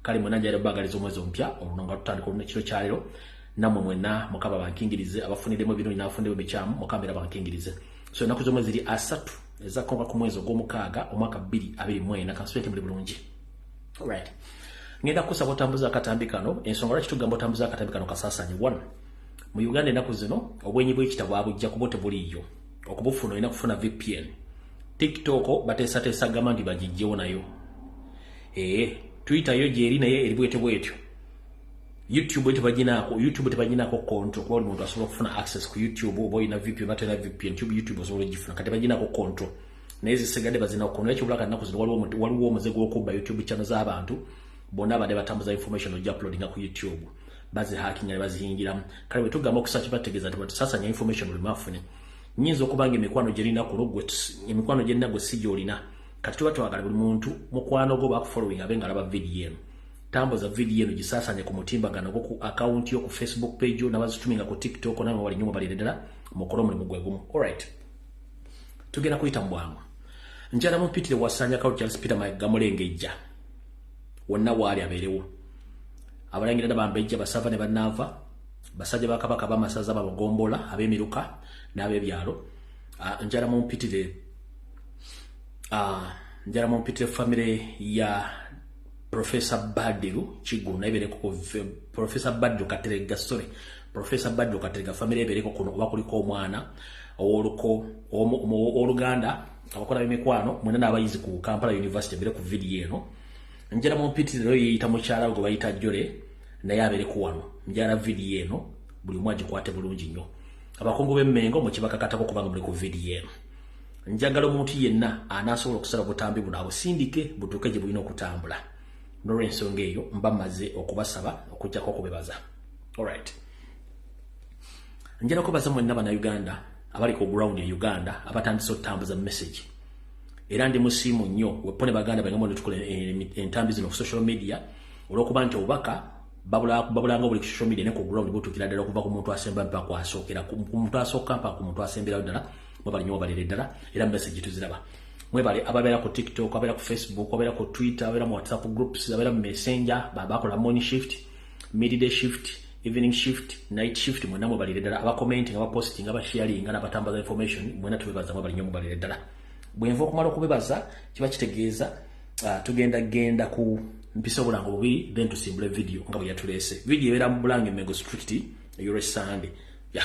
Kale mwena njagala baagaliza omwezi omupya oluno nga tutandika oluno ekiro kyaleero. Nammwe mwenna Mukama bankingirize, abafuniremu ebirungi n'abafuniremu ebikyamu, Mukama era bankingirize. So ennaku z'omwezi ziri 30 ezakkonka ku mwezi ogw'omukaaga omwaka 2024. Kansubire muli bulungi. Alright, ngenda kusaba otambuza akatambi kano. Ensonga lwaki tugamba otambuza akatambi kano, kasaasaanye one, mu Uganda ennaku zino obwenyi bw'ekitabo abujja kuba tebuliiyo. Okubufuna olina kufuna VPN. TikTok bateesateesa gamba nti bagijjewo nayo. Ee, Twitter yo gyeri naye eri bwetyo bwetyo. YouTube tebaginaako, YouTube tebaginaako control, kuba buli muntu asobola okufuna access ku YouTube oba olina VPN oba tolina VPN. YouTube osobola ogifuna, kati tebaginaako control, naye zisigadde bazinako control. Ekibula kati nnaku zino waliwo omuze gw'okubba YouTube channel z'abantu bonna abadde batambuza information ojja uploadinga ku YouTube, bazihackinga ne baziyingiramu. Kale bwe tugamba okusa kibategeeza nti bwetusasanya information buli mwafune. Nyinza okuba nga emikwano gyerina ku lugwe, emikwano gyerina gwe si gyolina. Kati tuba twagala buli muntu mukwano gwo bakufollowing abe nga alaba video eno. Tambuza video eno, gisaasanye ku mutimbagano gwo, ku account yo ku Facebook page yo, n'abazituminga ku TikTok, namwe wali nyuma balire ddala mukole omulimu gwe gumu. Alright, tugenda kuyita mu bwangu. Njala mumpitire Wasanya Kawo Charles Peter Mayiga Mulengejja, wonna waali abeerewo. Abalangira n'abambejja, basava ne bannaava, basajja ba Kabaka, b'amasaza, babagombola, ab'emiruka n'ab'ebyalo. Njala mumpitire, njala mumpitire famire ya Professor Badiru Kigulu, naye beereko. Professor Badiru Katerega, sorry, Professor Badiru Katerega, famire ebeereko kuno, oba kuliko omwana owoluko oluganda, abakola b'emikwano mwena n'abayizi ku Kampala University ebeere ku video eno. Njala mumpitiriro yeyita mukyala gwe bayita Jole, naye abeereko wano. Njala video eno buli omu agikwate bulungi nnyo. Abakungu b'Emmengo mukibakakatako kubanga muli ku video eno. Njagala omuntu yenna anaasobola okusala obutambi buno abusindike butuuke gye bulina okutambula. N'olwensonga eyo mba mmaze okubasaba okujjako okubebaza. Alright, njala okubaza mwenna Bannayuganda abali ku ground e Uganda abatandise okutambuza message, era ndi musiimu nnyo wepone baganda bange mwena tukola entambi zino ku social media, olw'okuba nti obubaka babulanga buli ku social media ne ku ground butuukira ddala okuva ku muntu asemba mpaka kwasookera, ku muntu asooka mpaka ku muntu asemberayo ddala. Mwebale nnyo, mwebalire ddala, era message tuziraba. Mwebale ababeera ku TikTok, ababeera ku Facebook, ababeera ku Twitter, ababeera mu WhatsApp groups, ababeera mu Messenger, bakola morning shift, midday shift, evening shift, night shift, mwena mwebalire ddala. Abacommenti, abaposting, abasharinga n'abatambaza information, mwena tubebaza, mwebale nnyo, mwebalire ddala. Bwenva okumala okubebaza kiba kitegeeza tugenda genda ku mpisa obulango bubiri, then tusimbule video nga bwe yatuleese. Video ebeera mu Bulange Mengo Street ey'olwesande ya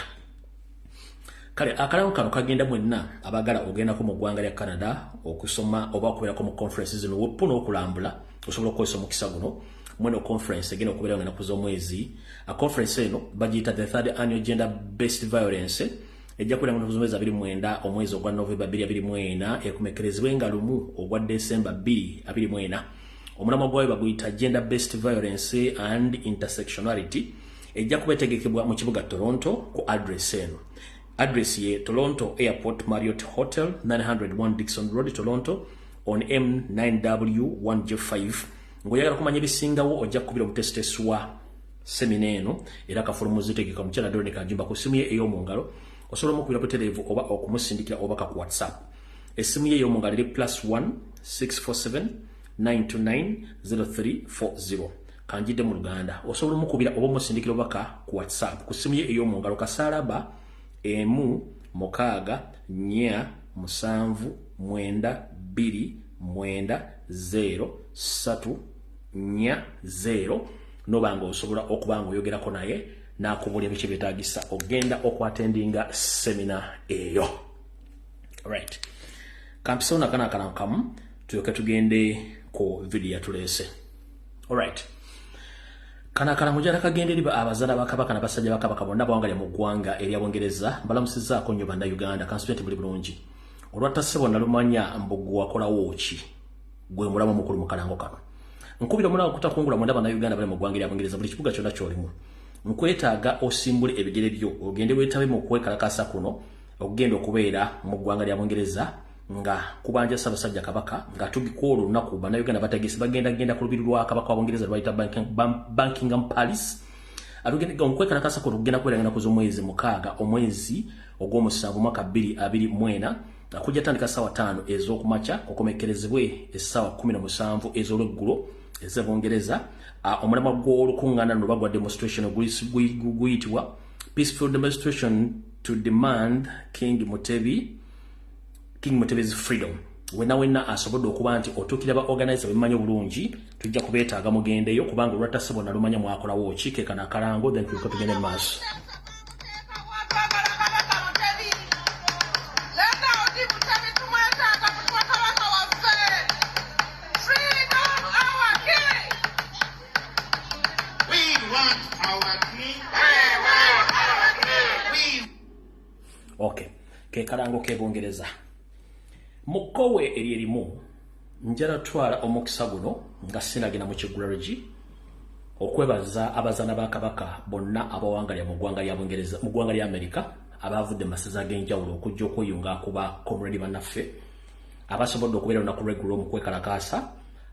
kale. Akalango kano kagenda mwenna abagala ogendako mu ggwanga lya Canada okusoma oba okubeerako mu conference zino wepo n'okulambula. Osobola okukozesa omukisa guno mweno conference egenda okubeerawo nga ennaku z'omwezi. A conference eno bagiyita the third annual gender based violence. Ejja kubeera nga z'omwezi 29 omwezi ogwa Novemba 2024, ekumekerezebwe nga 1 ogwa Desemba 2024. Omulamwa gwayo baguyita gender based violence and intersectionality. Ejja kuba etegekebwa mu kibuga Toronto ku address eno. Address ye Toronto Airport Marriott Hotel, 901 Dixon Road, Toronto, on M9W 1J5. Ng'oyagala kumanya ebisingawo, ojja kukubira omutesitesi wa seminar eno era kafulumuzi tegeka, omukyala Doreen Kajumba, ku ssimu ye ey'omu ngalo. Osobola omukubira butereevu oba okumusindikira obubaka ku WhatsApp. Essimu ye ey'omu ngalo eri +1 647 929 0340. Kanjidde mu Luganda. Osobola omukubira oba omusindikira obubaka ku WhatsApp ku ssimu ye ey'omu ngalo +1 647 929 0340, noba nga osobola okuba nga oyogerako naye n'akubulya biki byetaagisa ogenda okwattendinga seminar eyo. Right, kampisewo nakano akalango kamu tulyoke tugende ku video yatuleese. Alright, kano akalango jala kagenda eri abazaala ba Kabaka n'abasajja ba Kabaka bonna bawangalya mu ggwanga erya Bungereza. Mbalamusizaako nnyo Bannayuganda, kansubire nti muli bulungi. Olwatta ssebo nalumanya mbugu wakolawo ki gwe mulamu omukulu mu kalango kano. Nkubira omulawo okutakungula mwenda Bannayuganda bali mu ggwanga erya Bungereza, buli kibuga kyonna kyolimu. Nkwetaaga osimbule ebigere byo ogende weetabe mu kwekalakasa kuno okugenda okubeera mu ggwanga lya Bungereza nga kubanja Ssaabasajja Kabaka, nga tugikuwa olunaku. Bannayuganda bategese bagenda genda ku lubiri lwa Kabaka wa Bungereza lwayita Buckingham Palace. Okwekalakasa kuno kugenda kubeera ennaku z'omwezi 6 omwezi ogw'omusanvu mwaka 2024. Kujja tandika ssaawa 5 ez'okumakya, okumekerezebwe essaawa 17 ez'olweggulo. ez'Ebungereza. Omulamwa gw'olukuŋŋaana luno bagwa demonstration guyitibwa "Peaceful Demonstration to Demand King Mutebi's Freedom". Wenna wenna asobodde okuba nti otuukira ba organizer bemumanyi obulungi, tujja kubeetaaga mugendeyo, kubanga olwattasebo nalumanya mwakolawo ki keekano akalango. Then tuleke tugende mu maaso. Twagala Kabaka Mutebi. Leeta Mutebi, tumwetaaga, mutuwe Kabaka waffe. Freedom our king! We want our king. We want our king! We Okay, ke kalango k'Ebungereza. Mu kkowe eri erimu, njala twala omukisa guno nga sinagenda mu kigulalogi okwebaza abazaana ba Kabaka bonna abawangalira mu ggwanga lya Bungereza, mu ggwanga lya Amerika, abavudde mu masaza ag'enjawulo okujja okweyunga ku ba comrade bannaffe abasobodde okubeera olunaku lw'eggulo mu kwekalakaasa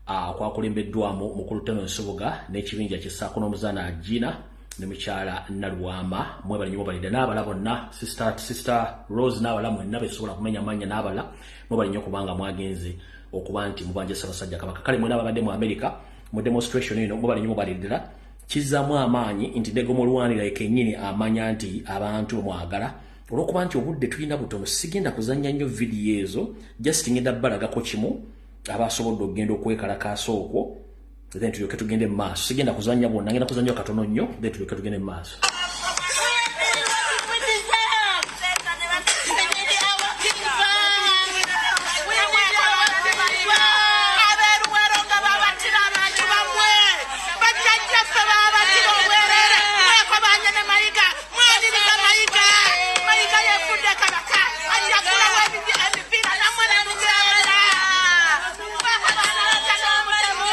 okwakulembeddwamu mukulu Teno Nsubuga n'ekibinja kisaako n'omuzaana Agina ne mukyala Nalwama. Mwebale nnyo, mwebalidde n'abala bonna, sister Rose n'abala mwenna besobola kumenya mannya n'abala, mwebale nnyo kubanga mwagenze okuba nti mubanja Ssaabasajja Kabaka. Kale mwena ababadde mu America mu demonstration eno, mwebale nnyo, mwebalidde ddala. Kizzaamu amaanyi nti ndegomolwanira kennyini amanya nti abantu bamwagala. Olwokuba nti obudde tulina butono, sigenda kuzannya nnyo vidiyo ezo, just ngenda balagako kimu abasobodde okugenda okwekalakaasa okwo, then tulyoke tugende mu maaso. Sigenda kuzannya bwonna, ngenda kuzannya katono nnyo, then tulyoke tugende mu maaso. We deserve! We need our king back! We need our king back! Abeeruwero nga babatira abantu bammwe, bajjajjaffe babatira obwerere. Mwekobanye ne Mayiga, mwaniriza Mayiga. Mayiga yefudde kabaka, ajja kulawo emipiira nammwe ne mugenda. Mwekobana mutya n'omutemu,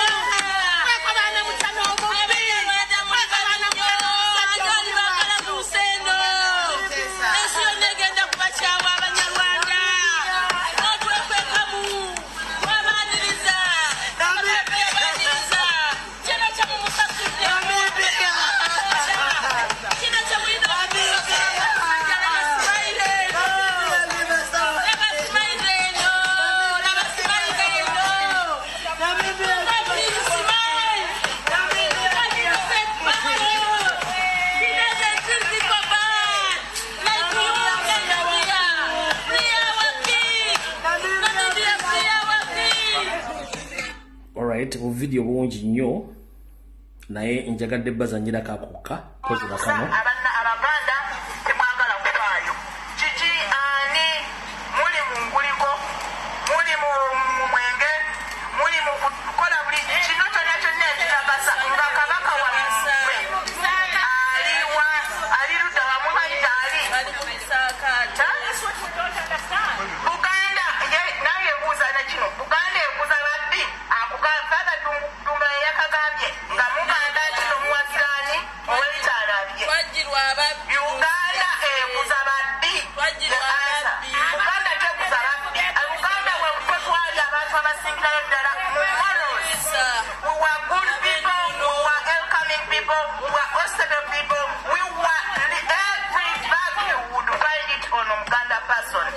mwekobana mutya n'omubbi, mwekobana mutya n'omusajja omuliwa. Ensi yonna egenda kubakyawa. Abanyarwanda n'otwekwekamu twabaniriza, yabaniriza. Kino kyemumusasudde, kino kyemulina. Laba smile eno, laba smile eno, laba smile eno. He doesn't treat people bad like you, Namibia. Free our king. Namibia, free our king. Alright, bu video bungi nnyo, naye njagadde bazannyirako akokka kozera kano. Abanna Abaganda temwagala kufaayo. Kiki? Ani muli mu nguliko, muli mu mwenge, muli mu kukola buli kino kyonna kyonna ekitagasa nga Kabaka wammwe aliwa, ali ludda wa? Mumanyi gyali? Buganda naye mbuuza na kino, Buganda ekuza babbi. Akugamba Ddumba yakagambye nga muganda nti nomuwagirani ow'ebitaalabye. Twajjirwa ababbi. Uganda ekuza babbi. Twajjirwa The answer. ababbi. Uganda tekuza babbi. Uganda we twali abantu abasingirayo ddala mu morals. We were good people, we were welcoming people, we were hospitable people, we were every bag you would find it on Uganda person.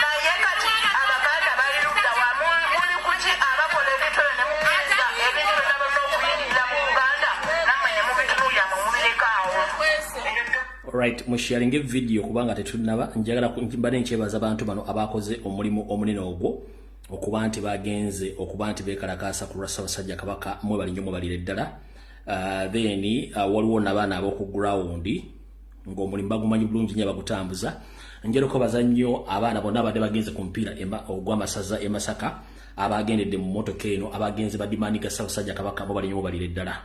Naye kati Abaganda bali ludda wa? Muli kuki abakola ebintu ebyo ne mukkiriza ebintu byonna byonna okuyingirira mu Buganda, nammwe ne mubitunuulira mu mubireka awo? Alright, musharinge video kubanga tetunnaba. Njagala mbadde nkyebaza abantu bano abakoze omulimu omunene ogwo okuba nti bagenze okuba nti beekalakaasa ku lwa Ssaabasajja Kabaka. Mwebali nnyo, mwebalire ddala. Then waliwo n'abaana ab'oku ground ng'omulimu bagumanyi bulungi nnyo, bagutambuza. Njagala okwebaza nnyo abaana bonna abadde bagenze ku mupiira ogw'amasaza e Masaka, abagendedde mu mmotoka eno, abagenze badimandinga Ssaabasajja Kabaka. Mwebali nnyo, mwebalire ddala.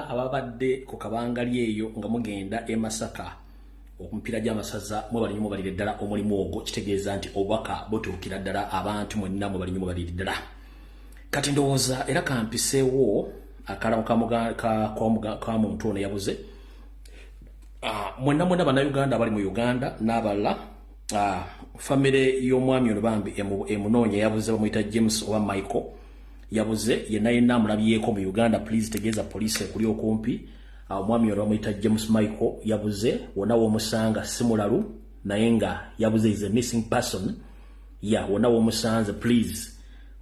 mwenna ababadde ku kabangali eyo nga mugenda e Masaka okumupira gy'amasaza, mwebale nnyo, mwebalire ddala omulimu ogwo. Kitegeeza nti obubaka butuukira ddala abantu. Mwenna mwebale nnyo, mwebalire ddala. Kati ndowooza era kampiseewo akalamu ka muntu ono yabuze. Mwenna mwenna Bannayuganda abali mu Uganda n'abalala, famire y'omwami ono bambi emunoonya. Yabuze, bamuyita James oba Michael, yabuze. Yenna yenna amulabyeko mu Uganda, please tegeeza poliisi ekuli okumpi. Omwami ono bamuyita James Michael, yabuze. Wonna w'omusanga, si mulalu naye nga yabuze, is a missing person. Ya wonna w'omusanze, please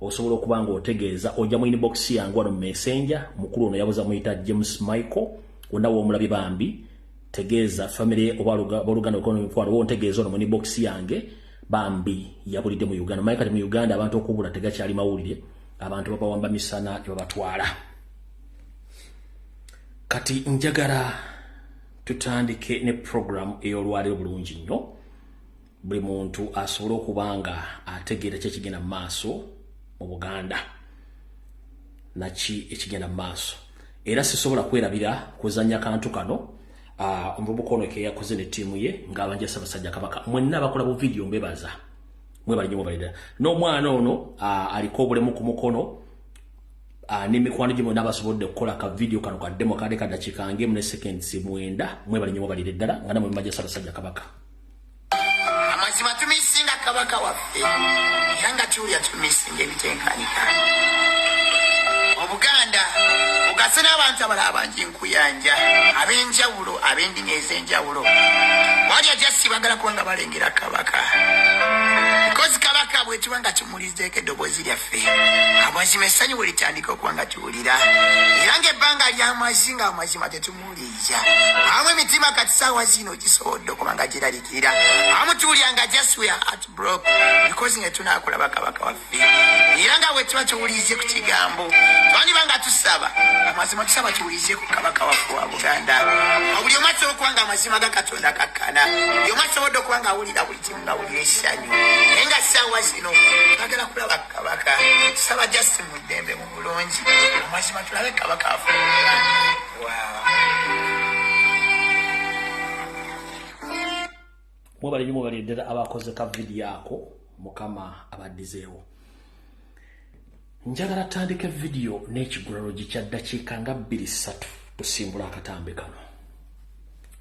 osobola okuba nga otegeeza, ojja mu inbox yange wano mu Messenger. Mukulu ono yabuze, amuyita James Michael. Wonna w'omulabye bambi tegeeza famire oba oluganda, omukwano wontegeeza ono mu inbox yange. Bambi yabulidde mu Uganda. Manyi kati mu Uganda abantu okubula tegakyali mawulire, abantu babawamba misana ne babatwala. Kati njagala tutandike ne program ey'olwaleero bulungi nnyo, buli muntu asobole okuba nga ategeera ki ekigenda mu maaso mu Buganda, naki ekigenda mu maaso. Era sisobola kwerabira kuzanya kantu kano omuvubuka ono keyakoze ne ttiimu ye ng'abanja Ssaabasajja Kabaka. Mwenna abakola bu vidiyo mbebaza, mwebale nnyo, mwebale ddala. N'omwana ono aliko obulemu ku mukono n'emikwano gye bonna basobodde okukola ka vidiyo kano ka demo kade kadakiika ng'emu ne seconds 9. Mwebale nnyo, mwebalire ddala nga namwe mumajja Ssaabasajja Kabaka. Amazima tumisinga kabaka waffe, era nga tuwulira tumisinga ebitenkanika. Obuganda bugase n'abantu abalala bangi nkuyanja ab'enjawulo, ab'endimi ez'enjawulo. Wali ajasi bagala kuba nga balengera kabaka, because kabaka bwe tuba nga tumulizeeko eddoboozi lyaffe, amazima essanyu bwe litandika okuba nga tuwulira. Era ng'ebbanga ly'amazi nga amazima tetumuwuliriza, awamu emitima kati saawa zino gisobodde okuba nga giralikirira, awamu tuwulira nga just we are heartbroken because nga tunaakulaba kabaka waffe. Era nga bwe tuba tuwulirize ku kigambo, twandiba nga tusaba, amazima tusaba tuwulirize ku kabaka waffe wa Buganda. Buli omu asobola okuba nga amazima ga Katonda kakkana, buli omu asobodde okuba nga awulira buli kimu, nga awulira essanyu. Naye nga saawa zino twagala kulaba kabaka, tusaba just mu ddembe, mu bulungi, amazima tulabe kabaka waffe. Wow. Mwebale nnyo, mwebalire ddala abakoze ka vidiyo ako, Mukama abaddizeewo. Njagala tandika vidiyo n'ekigulalo kya ddakiika nga 2-3, tusimbula akatambi kano.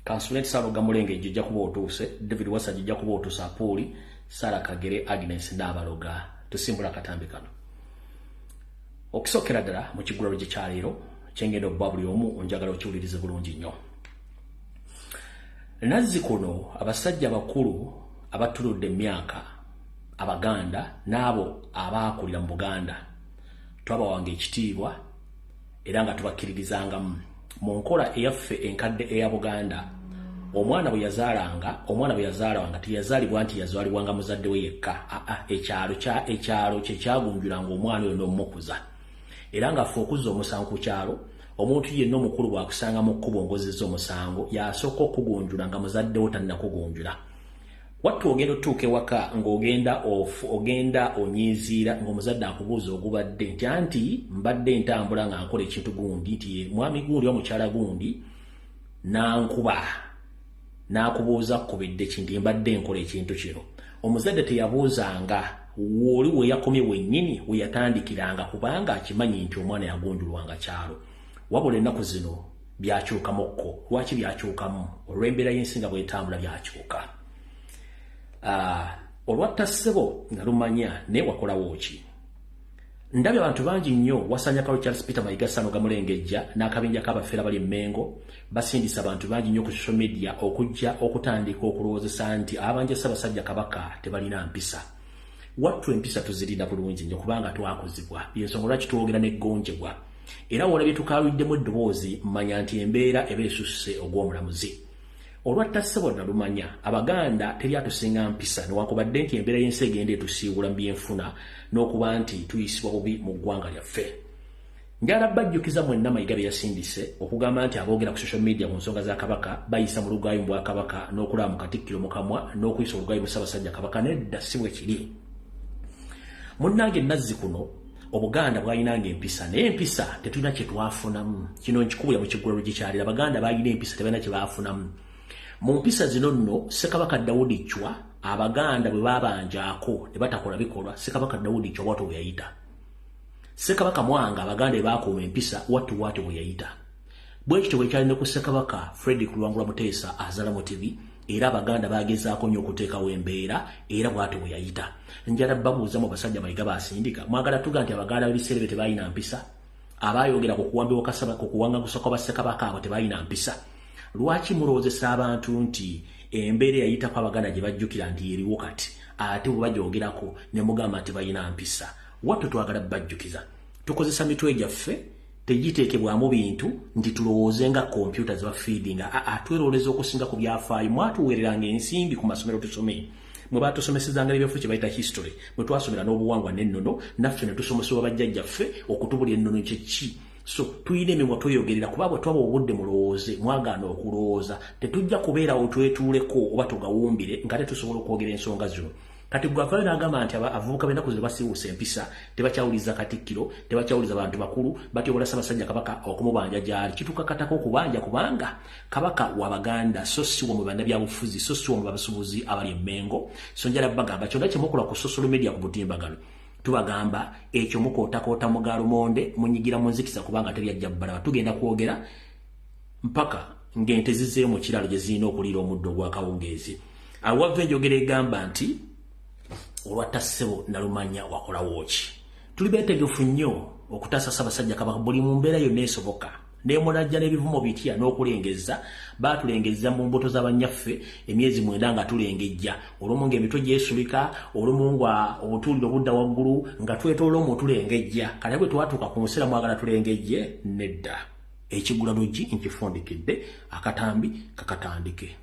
Kansulenti Saloga Mulenge gijja kuba otuuse, David Wasa gijja kuba otuuse, Apuuli Sara Kagere, Agnes n'abaloga. Tusimbula akatambi kano. Okusookera ddala mu kigulalo gye kyaleero kyengenda obba, buli omu njagala okiwulirize bulungi nnyo. Nazzi kuno abasajja abakulu abatuludde emyaka, Abaganda n'abo abaakulira mu Buganda, twabawanga ekitiibwa era nga tubakkiririzangamu. Mu nkola eyaffe enkadde eya Buganda, omwana bwe yazaalanga, omwana bwe yazaalwanga, teyazaalibwa nti yazaalibwanga muzadde we yekka. Aa, ekyalo kya ekyalo kye kyagunjulanga omwana oyo n'omumukuza. Era nga ffe okuzza omusango ku kyalo, omuntu yenna omukulu bw'akusanga mu kkubo ng'ozizza omusango, y'asooka okugunjula nga muzadde wo tannakugunjula. Wattu ogenda otuuka ewaka ng'ogenda ogenda onyiiziira ng'omuzadde akubuuza ogubadde nti anti mbadde ntambula nga nkola ekintu gundi, nti mwami gundi oba mukyala gundi nankuba, n'akubuuza kkubidde ki, nti mbadde nkola ekintu kino. Omuzadde teyabuuzanga wooli we yakomye wennyini we yatandikiranga, kubanga akimanyi nti omwana yagunjulwanga kyalo. Wabula ennaku zino byakyukamukko. Lwaki byakyukamu? Olw'embeera y'ensi nga bwetambula byakyuka. Olwatta ssebo nga lumanya, naye wakolawo ki? Ndabye abantu bangi nnyo wasanya Kalo Charles Peter Mayiga Sano Gamulengejja n'akabinja k'abafeera bali Mmengo, basindisa abantu bangi nnyo ku social media okujja okutandika okulowoozesa nti abanja Ssaabasajja Kabaka tebalina mpisa. Wattu empisa tuzirina bulungi nnyo kubanga twakuzibwa, yensonga lwaki twogera n'eggonjebwa. Era wolabye tukaaluddemu eddoboozi, manya nti embeera eba esusse ogw'omulamuzi. Olwatta ssebo nalumanya, Abaganda teri atusinga mpisa, newankubadde nti embeera y'ensi egenda etusiiwula mu byenfuna n'okuba nti tuyisibwa bubi mu ggwanga lyaffe. Njagala bajjukiza mwenna Mayiga bye yasindise okugamba nti aboogera ku social media ku nsonga za Kabaka bayisa mu lugaayu mu Bwakabaka n'okulaba mu Katikkiro mu kamwa n'okuyisa olugaayu mu Ssaabasajja Kabaka. Nedda, si bwe kiri. Munnange, nazzi kuno Obuganda bwalinanga empisa, naye empisa tetulina kye twafunamu. Kino nkikubira mu kiggwero gikyalira. Abaganda balina empisa, tebalina kye baafunamu. Mu mpisa zino nno, Ssekabaka Dawudi Chwa, Abaganda bwe babanjaako ne batakola bikolwa, Ssekabaka Dawudi Chwa bw'atyo bwe yayita. Ssekabaka Mwanga, Abaganda bwe baakuuma empisa, wattu bw'atyo bwe yayita. Bwe kityo bwe kyali ne ku Ssekabaka Frederick Luwangula Muteesa Azala Mutebi, era Abaganda bagezaako nnyo okuteekawo embeera, era bw'atyo bwe yayita. Njala babuuza mu basajja Mayiga basindika, mwagala tuga nti Abaganda b'ebiseera ebyo tebalina mpisa? Abaayogera ku kuwambibwa ku kuwangangusa kwa bassekabaka abo tebalina mpisa? Lwaki mulowoozesa abantu nti embeera eyayitako Abaganda gye bajjukira nti eriwo kati, ate bwe bagyogerako ne mugamba nti balina mpisa? Wattu twagala bajjukiza, tukozesa mitwe gyaffe, tegiteekebwamu bintu nti tulowooze nga kompyuta ze bafiidinga. Aa, twerooleza okusinga ku byafaayo. Mwatuweereranga ensimbi ku masomero tusome, mwe batusomesezanga ebyofu kye bayita history, mwe twasomera n'obuwangwa n'ennono, naffe ne tusomesebwa bajjajjaffe okutubulira ennono kye ki. So tulina emimwa tweyogerera, kuba bwe twaba obudde mulowooze, mwagaana okulowooza. Tetujja kubeerawo twetuuleko oba tugawumbire nga tetusobola okwogera ensonga zino. Kati gwe avaayo n'agamba nti abavubuka b'ennaku zino basiiwuuse empisa, tebakyawuliza Katikkiro, tebakyawuliza bantu bakulu, batyobola Ssaabasajja Kabaka okumubanja gy'ali. Kitukakatako okubanja, kubanga Kabaka wa Baganda, so si wamwe bannabyabufuzi, so si wamwe babasuubuzi abali e Mmengo. So njala bagamba kyonna kye mukola ku social media, ku mutimbagano, tubagamba ekyo mukootakoota mu galumonde, munyigira mu nzikiza, kubanga teryajja bbalaba. Tugenda kwogera mpaka ng'ente zizzeeyo mu kiralo gye zirina okuliira omuddo ogw'akawungeezi. Awava enjogera egamba nti olwatta ssebo nalumanya wakolawo ki. Tuli beetegefu nnyo okutaasa Ssaabasajja Kabaka buli mu mbeera yonna esoboka, nemunajja n'ebivumo bitya n'okulengezza. Baatulengezza mu mbuto z'abannyaffe emyezi 9 nga tulengejja, olumu ng'emitwe gyesulika, olumu nga obutuuliro budda waggulu nga twetoola omwo tulengejja. Kale bwe twatuuka ku nsi, mwagala tulengejje? Nedda. Ekigula luggi nkifundikidde, akatambi kakatandike.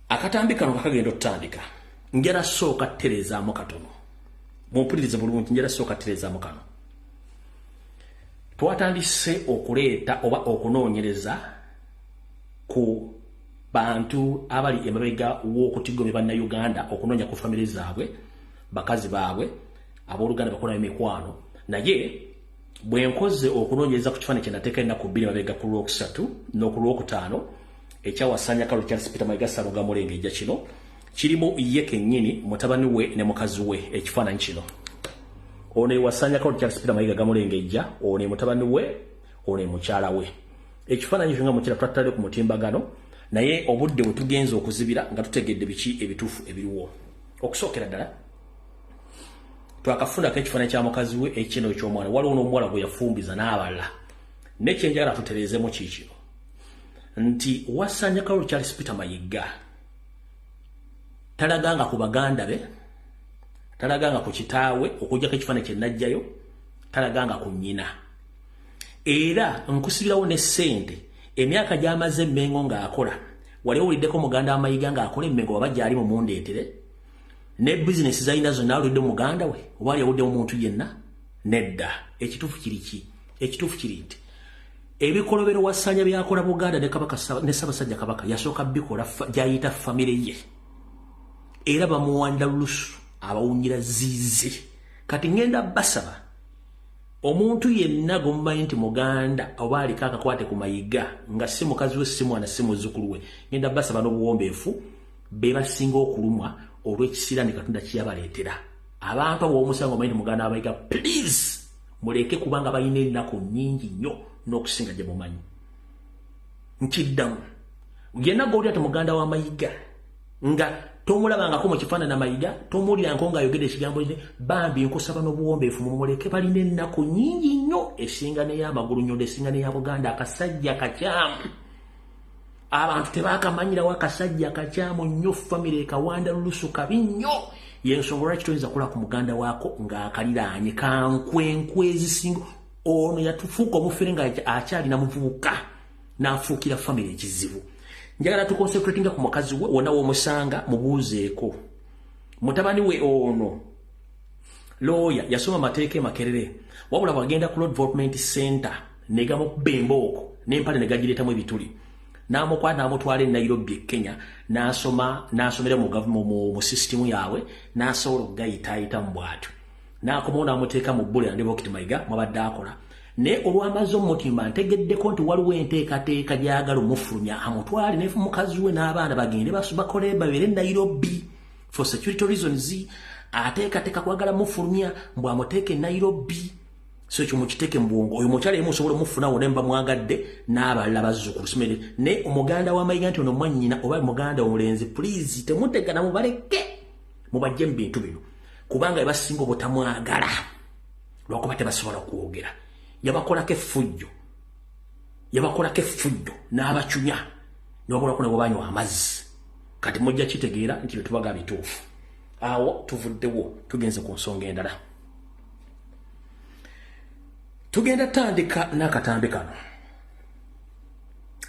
Akatambi kano kakagenda otutandika. Njala sooka ttereezaamu katono, mumpulirize bulungi. Njala sooka ttereezaamu kano. Twatandise okuleeta oba okunoonyereza ku bantu abali emabega w'okutigomya Bannayuganda, okunoonya ku famire zaabwe, bakazi baabwe, abooluganda, bakola emikwano. Naye bwe nkoze okunoonyereza ku kifaananyi kye nateeka ennaku 2 mabega, ku Lwokusatu n'oku Lwokutaano, ekyawasanya Kalo Charles Peter Mayiga Ssaluga Mulengejja, kino kirimu ye kennyini, mutabani we ne mukazi we. Ekifaananyi kino, ono ewasanya Kalo Charles Peter Mayiga Gamulengejja, ono ye mutabani we, ono ye mukyala we. Ekifaananyi kyo nga mukira twatale ku mutimbagano, naye obudde bwe tugenza okuzibira nga tutegedde biki ebituufu ebiriwo. Okusookera ddala, twakafunako ekifaananyi kya mukazi we, ekino eky'omwana. Waliwo n'omuwala gwe yafumbiza n'abalala. Nekyenjagala tutereezemu kiikino nti wasanya Kalulu Charles Peter Mayiga talaganga ku baganda be, talaganga ku kitaawe, okujjako ekifaananyi kye najjayo, talaganga ku nnyina. Era nkusibirawo ne ssente emyaka gy'amaze Emmengo ng'akola. Wali owuliddeko muganda wa Mayiga ng'akola Emmengo? Waba gyali mumundeetere. Ne bizinesi zalina zonna, awulidde muganda we oba ali awulidde omuntu yenna? Nedda. Ekituufu kiri ki? Ekituufu kiri nti ebikolobero Wasanya byakola Buganda ne Kabaka ne Ssaabasajja Kabaka yasooka bikola gyayita famire ye, era bamuwanda lusu abawunyira ziizi. Kati ngenda basaba omuntu yenna gomumanyi nti muganda oba aliko akakwate ku Mayiga, nga si mukazi we, si mwana, si muzzukulu we, ngenda basaba n'obuwombeefu, be basinga okulumwa olw'ekisiraani Katonda kiyabaleetera. Abantu abo omusango omanyi nti muganda Abayiga, please muleke, kubanga balina ennaku nnyingi nnyo n'okusinga gye mumanyi. Nkiddamu, yenna gw'olya ti muganda wa Mayiga nga tomulabangako mu kifaanana Mayiga, tomuwulirangako ng'ayogedde ekigambo, bambi nkusaba n'obuwombeefu mumuleke. Balina ennaku nnyingi nnyo esinga n'ey'amagulu nyondo, esinga n'eya Buganda. Akasajja kakyamu, abantu tebakamanyirawo. Akasajja kakyamu nnyo, famire ekawanda lulusu, kabi nnyo. Yensonga olwaki toyinza kula ku muganda waako ng'akaliraanye kankwenkwe ezisinga. Ono yatufuuka omufere nga akyalina muvubuka, n'afuukira famire ekizibu. Njagala tuconcentratinga ku mukazi we. Wonna w'omusanga mubuuzeeko. Mutabani we ono looya, yasoma amateeka e Makerere, wabula bwagenda ku Law Development Center Negamukuba embooko n'empale ne gagireetamu ebituli. N'amukwata n'amutwala e Nairobi e Kenya, n'asoma, n'asomera mu sisitimu yaabwe, n'asobola okugayitaayitamu bw'atyo. N'akomawo n'amuteeka mu bbule and Pokot Mayiga mwabadde akola. Naye olwamaze omutimba, ntegeddeko nti waliwo enteekateeka gy'agala omufulumya amutwale ne mukazi we n'abaana bagende bakole babeere Nairobi for security reasons. Ateekateeka kwagala mufulumya mbw amuteeke Nairobi. So ekyo mukiteeke mu bwongo. Oyo mukyala emu osobola omufuna wonna mba mwagadde n'abalala bazzukulu simere. Naye omuganda wa Mayiga nti ono mwannyina oba muganda omulenzi, please temutegana, mubaleke mubajje mu bintu bino, kubanga bebasinga obutamwagala lwakuba tebasobola kwogera. Yabakolako effujjo, yabakolako effujjo n'abacunya nebakolako ne bwebanywa amazzi. Kati mujja kitegeera nti byetubaga bituufu. Awo tuvuddewo, tugenze ku nsonga endala. Tugenda tandika n'akatambi kano.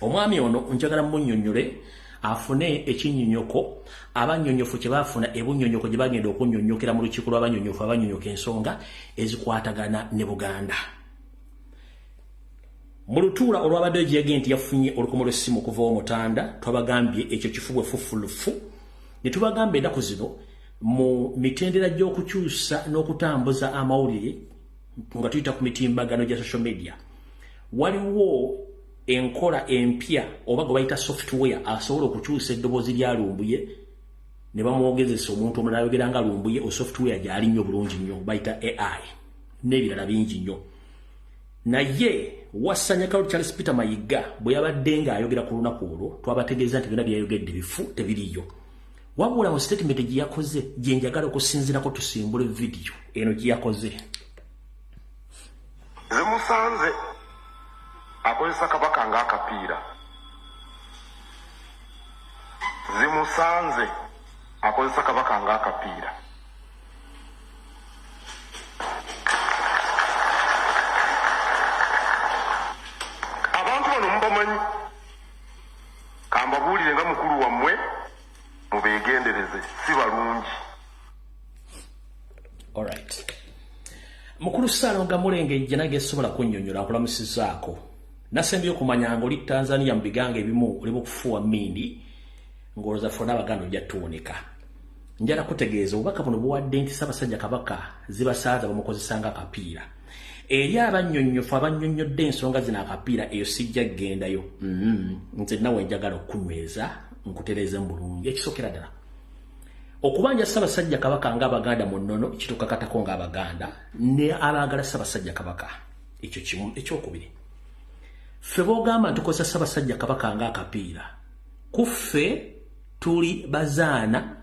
Omwami ono njagala munnyonnyole afune ekinnyonnyoko abannyonnyofu kye baafuna ebunnyonnyoko gye bagenda okunnyonnyokera mu lukiiko lw'abannyonnyofu abannyonnyoka ensonga ezikwatagana ne Buganda. Mu lutuula olwabaddeyo gye yagenda nti yafunye olukomo lw'essimu okuva Omutanda, twabagambye ekyo kifu bwe fufulufu, ne tubagamba ennaku zino mu mitendera gy'okukyusa n'okutambuza amawulire nga tuyita ku mitimbagano gya social media, waliwo enkola empya oba gwe bayita software asobola okukyusa eddoboozi lya Lumbuye ne bamwogezesa omuntu omulala ayogera nga Lumbuye. O software gyali nnyo bulungi nnyo, bayita AI n'ebirala bingi nnyo. Naye Wasanyakalo Charles Peter Mayiga bwe yabadde ng'ayogera ku lunaku olwo, twabategeeza nti byonna byeyayogedde bifu, tebiriyo. Wabula mu statement gye yakoze gye njagala okusinziirako tusimbule vidiyo eno gye yakoze. Zimusanze akozesa kabaka ng'akapiira. Zimusanze akozesa kabaka ng'akapiira. Abantu bano mubamanyi, kambabuulire nga mukulu wammwe, mubeegendereze, si balungi. Alright, mukulu Ssaalongo Mulengejja, nange esobola kunnyonnyola. Nkulamusizaako. Nasembye okumanya nga oli Tanzania mu bigango ebimu, oli mukufuuwa mmindi ng'olowooza ffonna Abaganda ojja tuwoneka. Njala kutegeeza obubaka buno buwadde nti Ssaabasajja Kabaka zibasaaza bamukozesa nga akapiira. Eri abannyonnyofu abannyonnyodde ensonga zino, akapiira eyo sijja kgendayo. Nze nawe njagala okunyweza nkutereeze mu bulungi. Ekisookera ddala, okubanja Ssaabasajja Kabaka ng'Abaganda mu nnono kitukakatako ng'Abaganda ne abaagala Ssaabasajja Kabaka, ekyo kimu. Ekyokubiri, ffe boogamba ntukozesa Ssaabasajja Kabaka ng'akapiira, ku ffe tuli bazaana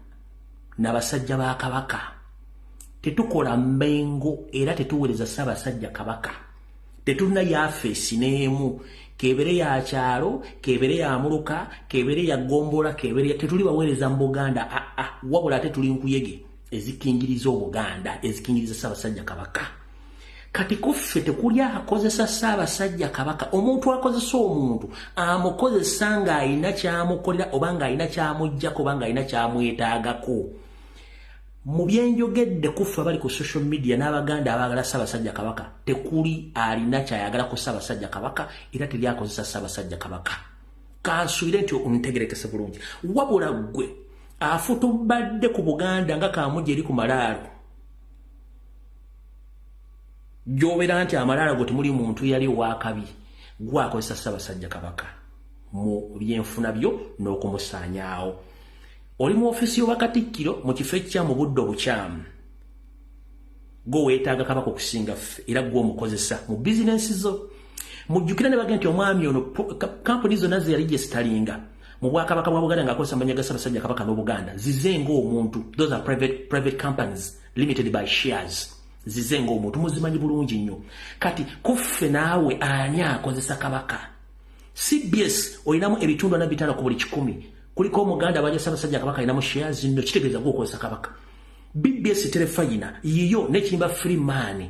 n'abasajja ba Kabaka, tetukola mmengo era tetuweereza Ssaabasajja Kabaka. Tetulina yafeesi n'emu, kebere ya kyalo, kebere ya muluka, kebere ya gombola, kebere tetuli baweereza mu Buganda. Aa, wabula ate tuli nkuyege ezikingiriza Obuganda, ezikingiriza Ssaabasajja Kabaka. Kati kuffe tekuli akozesa Ssaabasajja Kabaka. Omuntu akozesa omuntu amukozesa ng'alina kyamukolera oba ng'alina kyamuggyako oba ng'alina kyamwetaagako. Mu byenjogedde, kuffe abali ku social media n'Abaganda abaagala Ssaabasajja Kabaka, tekuli alina kyayagala ku Ssaabasajja Kabaka era teri akozesa Ssaabasajja Kabaka. Kansuubire nti ontegerekese bulungi. Wabula ggwe afutubadde ku Buganda nga kamujja eri ku malaalo gy'obeera nti amalaalo go temuli muntu yali owakabi, gwakozesa Ssaabasajja Kabaka mu byenfuna byo n'okumusaanyaawo. Oli mu ofiisi y'obwakatikkiro mu kifo ekikyamu, budde obukyamu. Gwe weetaaga Kabaka okusinga ffe era gwe omukozesa mu bizinensi zo. Mujjukira ne bagenda nti omwami ono kampuni zonna ze yali gyesitalinga mu Bwakabaka bwa Buganda ng'akozesa amannya ga Ssaabasajja Kabaka n'Obuganda zize ng'omuntu. Those are private companies limited by shares, zize ng'omuntu, muzimanyi bulungi nnyo. Kati kuffe naawe ani akozesa Kabaka? CBS olinamu ebitundu 45 ku buli 100, kuliko Omuganda abaja Ssaabasajja Kabaka alinamu shares nno, kitegeeza gwokozesa Kabaka. BBS Terefayina yiyo nekimba Freeman,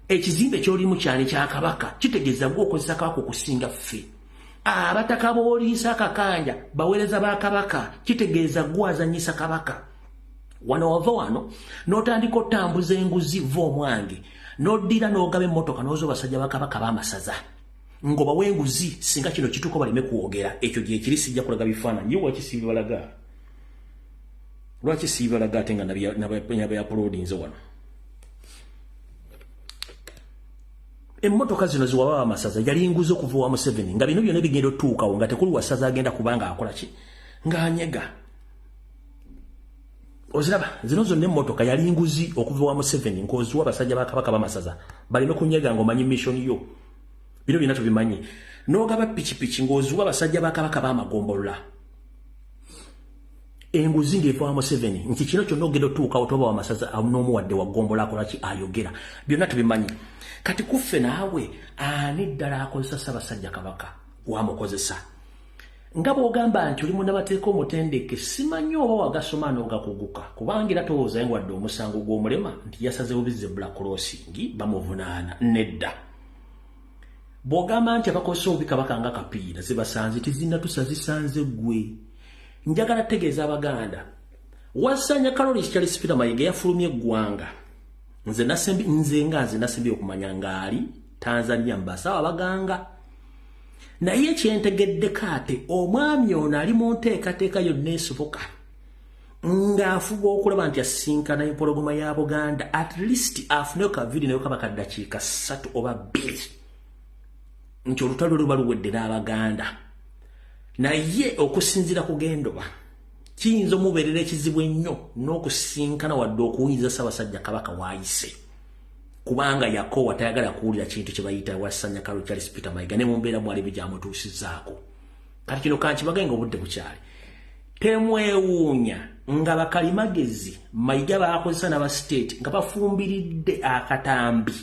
ekizimbe kyolimu kyali kya Kabaka, kitegeeza gwokozesa Kabaka okusinga ffe. Abataka booliisa akakanja baweereza ba Kabaka, kitegeeza gwazanyisa Kabaka. Wano wava wano n'otandika otambuza enguzi va omwange n'oddira n'ogaba emmotoka n'oza basajja ba Kabaka b'amasaza. Ngoba wenguzi singa kino kituko baleme kwogera. Ekyo gye kiri, sijja kulaga bifaananyi. Lwaki sibibalaga? Lwaki sibibalaga ate nga nabya uploadinze wano? Emmotoka zino ziwaba amasaza yali nguzi okuva wa Museveni, nga bino byonna bigenda otuukawo nga tekuli wasaza agenda kubanga akola ki, ng'anyega. Oziraba zino zonna, emmotoka yali nguzi okuva wa Museveni, ng'oziwa abasajja ba Kabaka b'amasaza baleme kunyega ng'omanyi mission yo. Bino byonna tubimanyi. N'ogaba pikipiki ng'oziwa abasajja ba Kabaka b'amagombolola, enguzi ng'eva wa Museveni, nti kino kyonna ogenda otuukawo toba wamasaza n'omuwadde wa gombola akola ki, ayogera. Byonna tubimanyi. Kati kuffe naawe, ani ddala akozesa Ssaabasajja Kabaka wamukozesa? Nga bw'ogamba nti oli munnamateeka omutendeke, simanyi oba wagasoma n'ogakuguka, kubanga era towoozayo wadde omusango gw'omulema nti yasaze bubi zebra crossing bamuvunaana. Nedda. Bw'ogamba nti abakozesa obubi Kabaka nga kapiira, zibasanze tezinnatusa, zisanze ggwe. Njagala tegeeza Abaganda, Wasanya Kaloli Charles Peter Mayiga yafulumye eggwanga. Nze nasembi, nze nga nze nasembi okumanya ng'ali Tanzania mbasawo abaganga. Naye kyentegeddeko, ate omwami ono ali mu nteekateeka yonna esoboka ng'afuba okulaba nti asinkana empologoma ya Buganda, at least afuneyo ka video nayo kaba kaddakiika 3 oba 2, nti olutalo luba luwedde n'Abaganda. Naye okusinziira ku gendoba, kiyinza omubeerera ekizibu ennyo n'okusinkana wadde okuwuliriza Ssaabasajja Kabaka waayise, kubanga yakoowa, tayagala kuwulira kintu kye bayita Wasanya Kalo Charles Peter Mayiga ne mu mbeera mwali bugyamutuusizaako. Kati kino kankibage nga obudde bukyali, temwewuunya nga bakalimagezi Mayiga bakozesa n'aba state nga bafumbiridde akatambi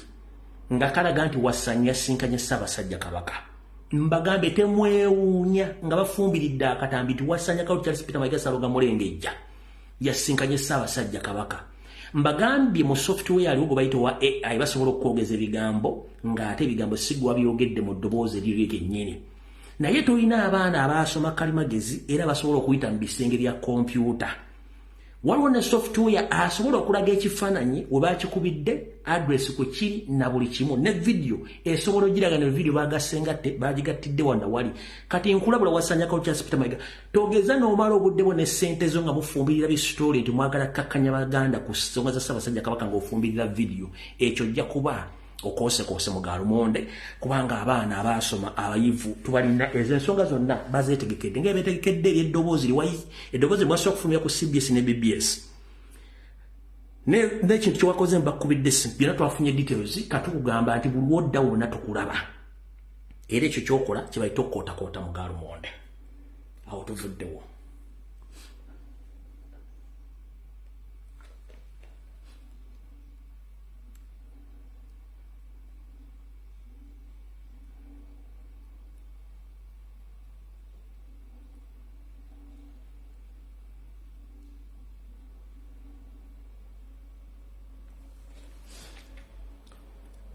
nga kalaga nti Wasanya yasinkanye Ssaabasajja Kabaka. Mbagambe, temwewuunya nga bafumbiridde akatambi nti Wasanya Kalo Charles Peter Mayiga Saloga Mulengejja yasinkanye Ssaabasajja Kabaka. Mbagambye, mu software aliwo gwe bayita wa AI, basobola okwogeza ebigambo ng'ate ebigambo si gwe wabyogedde mu ddoboozi eriryo lyennyini. Naye tulina abaana abaasoma kalimagezi era basobola okuyita mu bisenge bya kompyuta. Waliwo ne software asobola okulaga ekifaananyi we bakikubidde, address kwe kiri na buli kimu, ne video esobola ogiraga, ne video bagasengatte bagigattidde wano wali. Kati nkulabula, Wasanya Charles Peter Mayiga, togeza n'omala obudde bwo ne ssente zo nga mufumbirira bisitooli nti mwagala kakkanya Baganda ku nsonga za Ssaabasajja Kabaka ng'ofumbirira video. Ekyo ojja kuba okoosekoose mu galumonde, kubanga abaana abaasoma abayivu tubalina. Ezo ensonga zonna bazeetegekedde nga beetegekedde eri eddoboozi liwayi, eddoboozi limwasobola okufulumya ku CBS ne BBS n'ekintu kyewakoze mbakubidde essimu. Byonna twafunye details. Katukugamba nti buli wodda wonna tukulaba, era ekyo kyokola kyebayita okukootakoota mu galumonde. Awo tuvuddewo.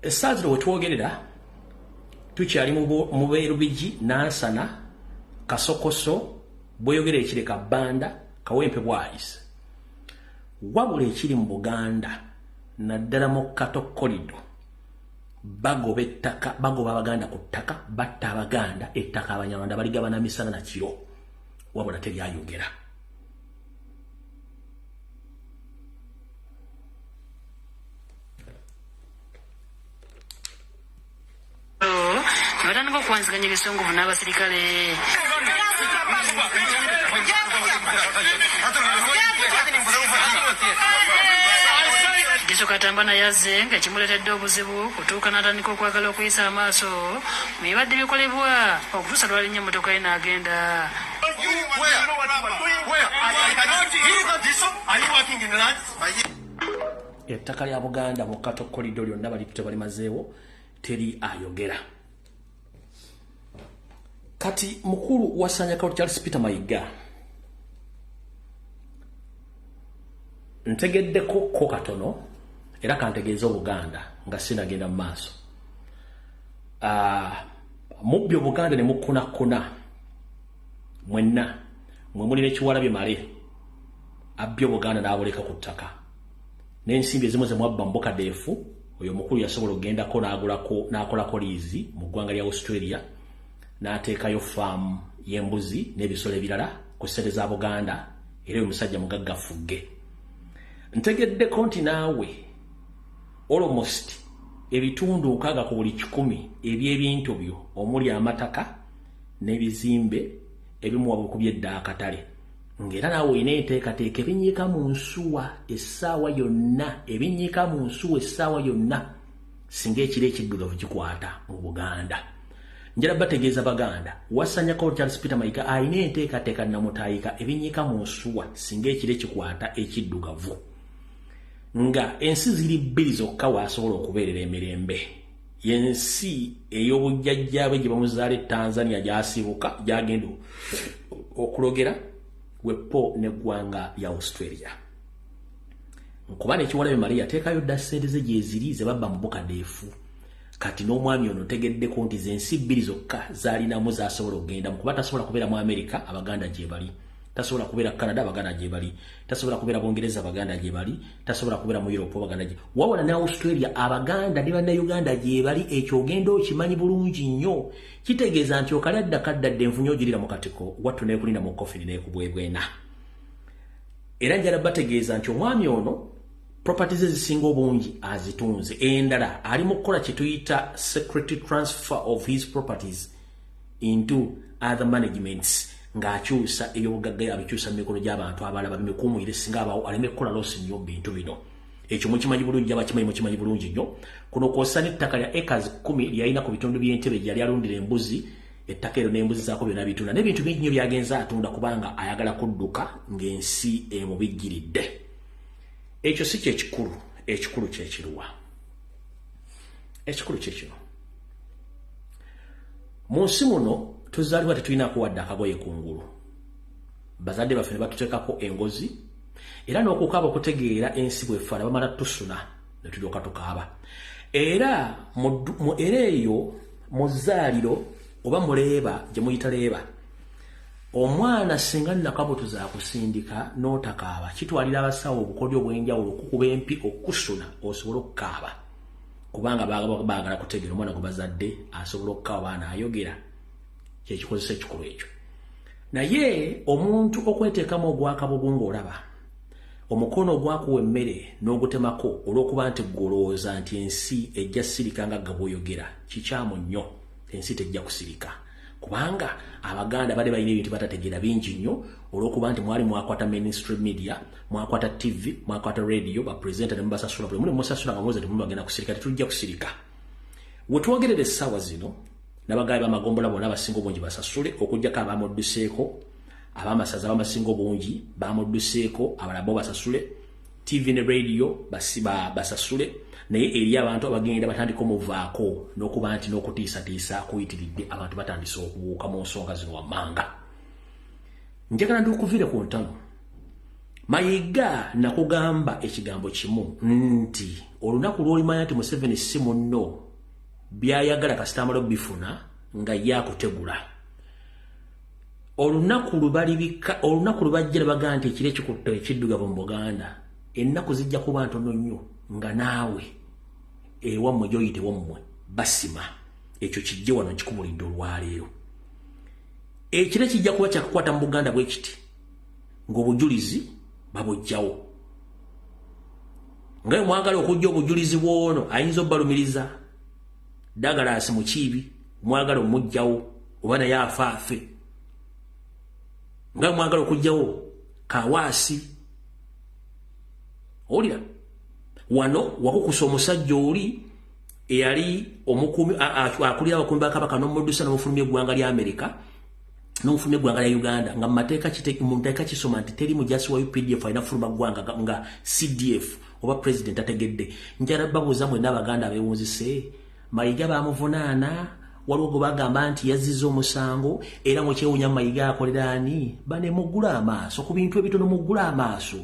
Essaawa zino wetwogerera tukyali mu Beerubigi, Nansana, Kasokoso, Bweyogera, Ekireka, Bbanda, Kawempe, Bwayise. Wabula ekiri mu Buganda, naddala mu Kato Corridor, bagoba ettaka, bagoba Abaganda ku ttaka, batta Abaganda. Ettaka Abanyarwanda baligabana misana na kiro, wabula teryayogera. Ne batandika okuwanziganya ebisongovu n'abasirikale. Diso Katamba naye azze nga kimuleetedde obuzibu kutuuka n'atandika okwagala okuyisa amaaso mu bibadde bikolebwa okutuusa lwalinnya emmotoka ye n'agenda. Where? Where? Are you working in land? Ettaka lya Buganda mu Kato Corridor lyonna balitute, balimazeewo, teri ayogera. Kati mukulu Wasanya Kawo Charles Peter Mayiga, ntegeddeko ko katono era kantegeeza Obuganda nga sinagenda mu maaso. Mubbi Obuganda ne mukkunakuna mwenna mwe mulina ekiwala male abbye Obuganda n'abuleka ku ttaka n'ensimbi ezimu ze mwabba mu bukadeefu. Oyo omukulu yasobola okugendako n'agulako n'akolako liizi mu ggwanga lya Australia, n'ateekayo faamu y'embuzi n'ebisolo ebirala ku ssente za Buganda, era oyo musajja mugagga fugge. Ntegeddeko nti naawe almost ebitundu 60% eby'ebintu byo omuli amataka n'ebizimbe ebimu wabukubye dda akatale, ng'era naawe olina enteekateeka ebinyiika mu nsuwa essaawa yonna, ebinyiika mu nsuwa essaawa yonna singa ekiro ekiddugavu kikwata mu Buganda. Njala bategeeza Baganda, wasanyako Charles Peter Mayiga alina enteekateeka namutaayika ebinyiika mu nsuwa singa ekiro ekikwata ekiddugavu, nga ensi ziri bbiri zokka waasobola okubeerera emirembe: yensi ey'obujjajjaabe gye bamuzaala e Tanzania gy'asibuka gy'agenda okulogera wepo n'eggwanga lya Australia. Nkuba n'ekiwalabe Maria ateekayo dda ssente ze gyeziri ze babba mu bukadeefu. Kati n'omwami ono ntegeddeko nti zensi bbiri zokka zaalinamu z'asobola okugenda mu, kuba tasobola kubeera mu Amerika, Abaganda gye bali, tasobola kubeera Canada, Abaganda gye bali, tasobola kubeera Bungereza, Abaganda gye bali, tasobola kubeera mu Europe, Abaganda gye wabula ne Australia Abaganda ne Bannayuganda gye bali. Ekyo ogenda okimanyi bulungi nnyo. Kitegeeza nti okali adda kaddadde envunyo ogirira mu katiko wattu neekulinda mu kofini n'ekubwebwena. Era njala bategeeza nti omwami ono properties ezisinga obungi azitunze, endala ali mu kukola kye tuyita security transfer of his properties into other managements, ng'akyusa ebyobugagga, abikyusa mu mikono gy'abantu abalala babimikumwire singa abawo aleme kukola loss nnyo mu bintu bino. Ekyo mukimanyi bulungi, abakimanyi mukimanyi bulungi nnyo. Kuno kw'ossa n'ettaka lya acres 10 lyalina ku bitundu by'entebe gye yali alundira embuzi. Ettaka eryo n'embuzi zaako byonna bitunda n'ebintu bingi nnyo byagenze atunda kubanga ayagala kudduka ng'ensi emubijjiridde. Ekyo si kyekikulu, ekikulu kyekiruwa? Ekikulu kyekino: mu nsi muno tuzaalibwa tetulinaako wadde akagoye kungulu, bazadde baffe ne batuteekako engozi, era n'okukaaba okutegeera ensi bwefaana bamala tusuna ne tulyoka tukaaba. Era era eyo mu zzaaliro oba muleeba gye muyita leeba, omwana singa nakabuto zakusindika n'otakaaba, kitwalira abasawo obukodyo obw'enjawulo okukuba empi okukusuna osobole okukaaba, kubanga baagala kutegeera omwana gwe bazadde asobola okukaaba baana ayogera. Kyekikozesa ekikulu ekyo. Naye omuntu okweteekamu ogwakabugu ng'olaba omukono ogwakuwa emmere n'ogutemako olw'okuba nti gwe olowooza nti ensi ejja sirika nga gga bw'oyogera, kikyamu nnyo. Ensi tejja kusirika, kubanga Abaganda bali balina ebintu batategeera bingi nnyo olw'okuba nti mwali mwakwata mainstream media, mwakwata TV, mwakwata radio, bapresenta ne mubasasula buli muli musasula nga muweza temubagenda kusirika. Tetujja kusirika. We twogerera essaawa zino, n'abagabi b'amagombola bonna abasinga obungi basasule, okuggyako abamudduseeko, ab'amasaza abamasinga obungi bamudduseeko, abalala bo basasule, TV ne radio basasule. Naye eri abantu abagenda batandika omuvaako n'okuba nti n'okutiisatiisa kuyitiridde, abantu batandise okubuuka mu nsonga zino wammanga. Njagala ndikuviire ku ntano. Mayiga, nakugamba ekigambo kimu nti olunaku lw'olimanya nti Museveni si munno, byayagala kasita amala bifuna nga ye akutegula. Olunaku lubalibika, olunaku lubajja ne bagamba nti ekiro ekikutta ekiddugavu mu Buganda, ennaku zijja kuba ntono nnyo nga naawe ewammwe gy'oyite wammwe basima. Ekyo kijje wano nkikubulidde olwaleero. Ekiro kijja kuba kyakakwata mu Buganda bwe kiti ng'obujulizi babugjawo, nga mwagala okujja obujulizi bw'ono ayinza obbalumiriza Douglas Mukiibi, mwagala omugjawo oba naye afaafe, nga mwagala okugjawo Kawaasi. Owulira wano wakukusa omusajja oli eyali omukuumi akulira abakuumi ba Kabaka n'omuddusa n'omufulumya eggwanga lya Amerika n'omufulumya eggwanga lya Uganda, nga mu mateeka kisoma nti teri mujasi wa UPDF alina fuluma ggwanga nga CDF oba president ategedde. Njala babuuza mwenna Abaganda abeewunzise, Mayiga bamuvunaana, waliwo gwe bagamba nti yazizza omusango, era mukyewunya Mayiga akolera ani? Bane muggule amaaso ku bintu ebitono, muggule amaaso.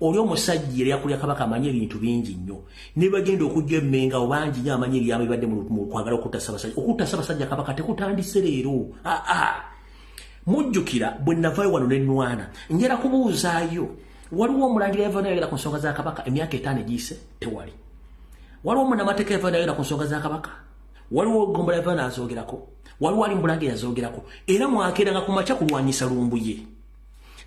Oli omusajja yali akulya Kabaka amanyi ebintu bingi nnyo, ne bagenda okujja emmenga abo bangi nnyo amanyi ebyama ebibadde mu kwagala okutta Ssaabasajja. Okutta Ssaabasajja Kabaka tekutandise leero. Aa, mujjukira bwe navaayo wano ne nnwana? Njala kubuuzaayo, waliwo omulangira yava nayogera ku nsonga za Kabaka emyaka 5 egiyise? Tewali. Waliwo munnamateeka yava nayogera ku nsonga za Kabaka, waliwo Gombola yava n'azoogerako, waliwo ali Mbulange yazoogerako, era mwakeeranga ku makya kulwanyisa Lumbuye.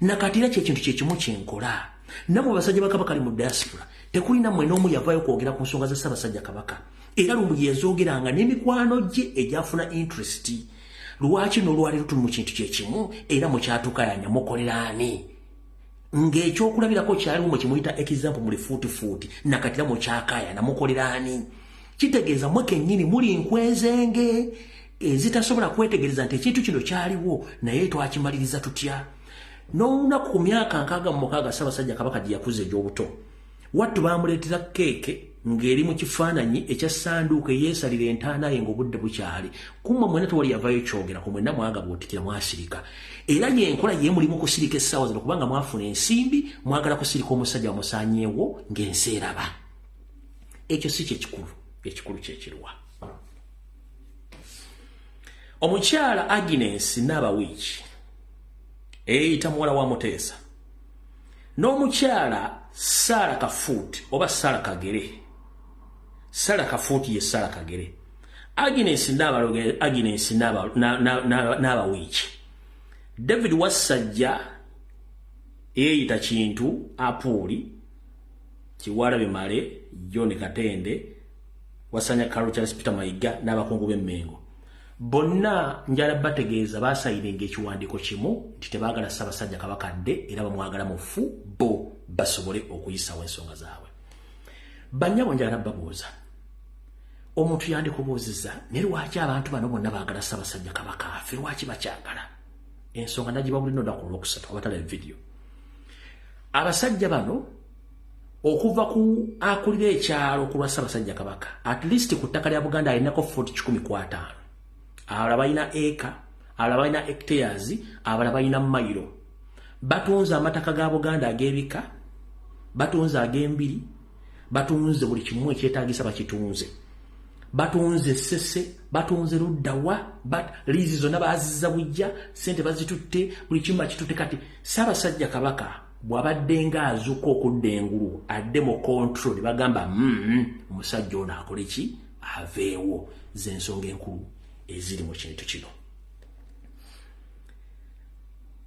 Nakati era kyekintu kyekimu kyenkola. Nammwe basajja ba Kabaka ali mu diaspora, tekulina mmwe n'omu yavaayo kwogera ku nsonga za Ssaabasajja Kabaka. Era Lumbuye yazoogeranga n'emikwano gye egyafuna interest. Lwaki n'olwaleero tuli mu kintu kyekimu era mukyatukayanya mukolera ani? Ng'ekyokulabirako kyaliwo mwe kimuyita example muli fuutifuuti, nakati era mukyakayana mukolera ani? Kitegeeza mmwe kennyini muli nkwezenge ezitasobola kwetegereza nti ekintu kino kyaliwo naye twakimaliriza tutya. N'olunaku ku myaka 66 Ssaabasajja Kabaka gye yakuza egy'obuto, wattu baamuleetera keeke ng'eri mu kifaananyi ekya ssanduuko eyeesalira entaana ye ng'obudde bukyali. Ku mmwe mwenna tewali yavaayo kyogera, ku mwenna mwagabuutikira mwasirika. Era y'enkola ye mulimu kusirika essaawa zino kubanga mwafuna ensimbi, mwagala kusirika omusajja wamusaanyeewo ng'ensi eraba. Ekyo si kyekikulu, ekikulu kyekirwa. Omukyala Agnes Naabawiiki eyita muwala wa Muteesa n'omukyala Sara Kafuuti oba Sara Kagere. Sara Kafuuti ye Sara Kagere. Agnes Naabawiiki, David Wassajja eyita Kintu Apuuli, Kiwala Bimale, John Katende, Wasanya Carol Charles Peter Mayiga n'abakungu b'Emmengo. Bonna njala bategeeza basayininga ekiwandiiko kimu nti tebaagala Ssaabasajja Kabaka dde era bamwagala mufu bo basobole okuyisawo ensonga zaabwe. Bannyabo njala babuuza, omuntu yandikubuuzizza naye lwaki abantu bano bonna baagala Ssaabasajja Kabaka afe, lwaki bakyagala? Ensonga nagiba buli lunaku olwokusatu abatala vidiyo. Abasajja bano okuva ku akulira ekyalo ku lwa Ssaabasajja Kabaka, at least ku ttaka lya Buganda alinako fuuti 105. Abalala balina eka, abalala balina hectares, abalala balina mayiro. Batunze amataka ga Buganda ag'ebika, batunze ag'embiri, batunze buli kimu ekyetaagisa bakitunze. Batunze ssese, batunze luddawa, liizi zonna baazizza bujja, ssente bazitutte, buli kimu bakitutte. Kati Ssaabasajja Kabaka bw'abadde ng'azuuka okudda engulu adde mu control ne bagamba omusajja ono akole ki, aveewo. Z'ensonga enkulu eziri mu kintu kino.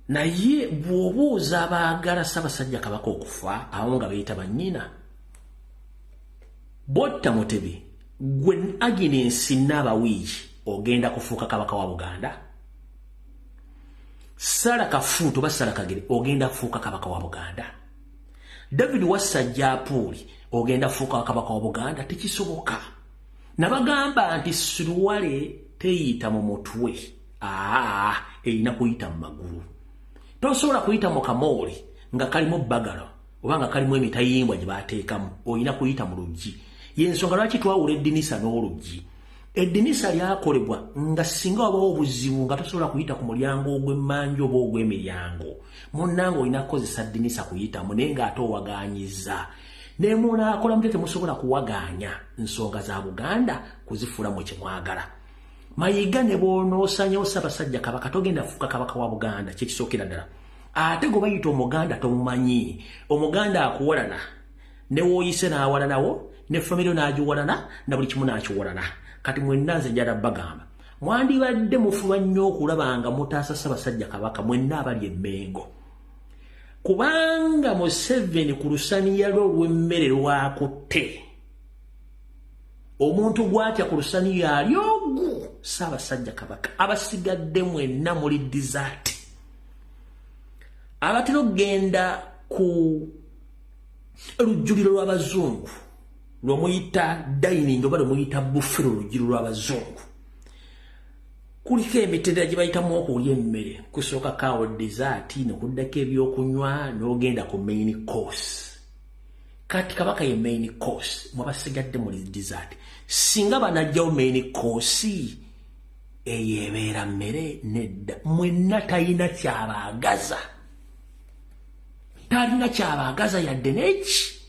Naye bw'obuuza abaagala Ssaabasajja Kabaka okufa abamu nga beeyita bannyina, bw'otta Mutebi gwe Agnes Naabawiiki ogenda kufuuka kabaka wa Buganda? Sara Kafuuti oba Sara Kagere ogenda kufuuka kabaka wa Buganda? David Wassajja Apuuli ogenda kufuuka kabaka wa Buganda? Tekisoboka. Nabagamba nti siruwale teyita mu mutwe, erina kuyita mu magulu. Tosobola kuyita mu kamooli nga kalimu bbagalo oba nga kalimu emitayimbwa gye bateekamu, olina kuyita mu luggi. Y'ensonga lwaki twawula eddinisa n'oluggi. Eddinisa lyakolebwa nga singa wabawo obuzibu nga tosobola kuyita ku mulyango ogw'emmanja oba ogw'emiryango, munnange olina kukozesa ddinisa kuyitamu, naye ng'ate owagaanyiza. Ne munaakola mutya temusobola kuwagaanya nsonga za Buganda kuzifuula mu kye mwagala. Mayiga ne bw'onoosanyawo Ssaabasajja Kabaka togenda kufuuka kabaka wa Buganda, kyekisookera ddala. Ate gwe bayita Omuganda tomumanyi. Omuganda akuwalana, ne w'oyise n'awalanawo, ne famire n'agiwalana, na buli kimu n'akiwalana. Kati mwenna nze njala bagamba, mwandibadde mufuba nnyo okulaba nga mutaasa Ssaabasajja Kabaka mwenna abali Emmengo. Kubanga Museveni ku lusaniya lwe olw'emmere lwakutte, omuntu gw'atya ku lusaniya ali ogu Ssaabasajja Kabaka. Abasigadde mwenna muli dessert. Abatera okugenda ku lujjuliro lw'abazungu lwemuyita dining oba lwemuyita buffet, olujjuliro lw'abazungu kuliko emitendera gye bayitamu okulya emmere. Kusooka kaawo dessert, nokuddako ebyokunywa, n'ogenda ku main course. Kati Kabaka ye main course, mwabasigadde muli dessert. Singa banajjawo main course eyo ebeera mmere nedda. Mwenna talina kyabaagaza, talina kyabaagaza yadde neki.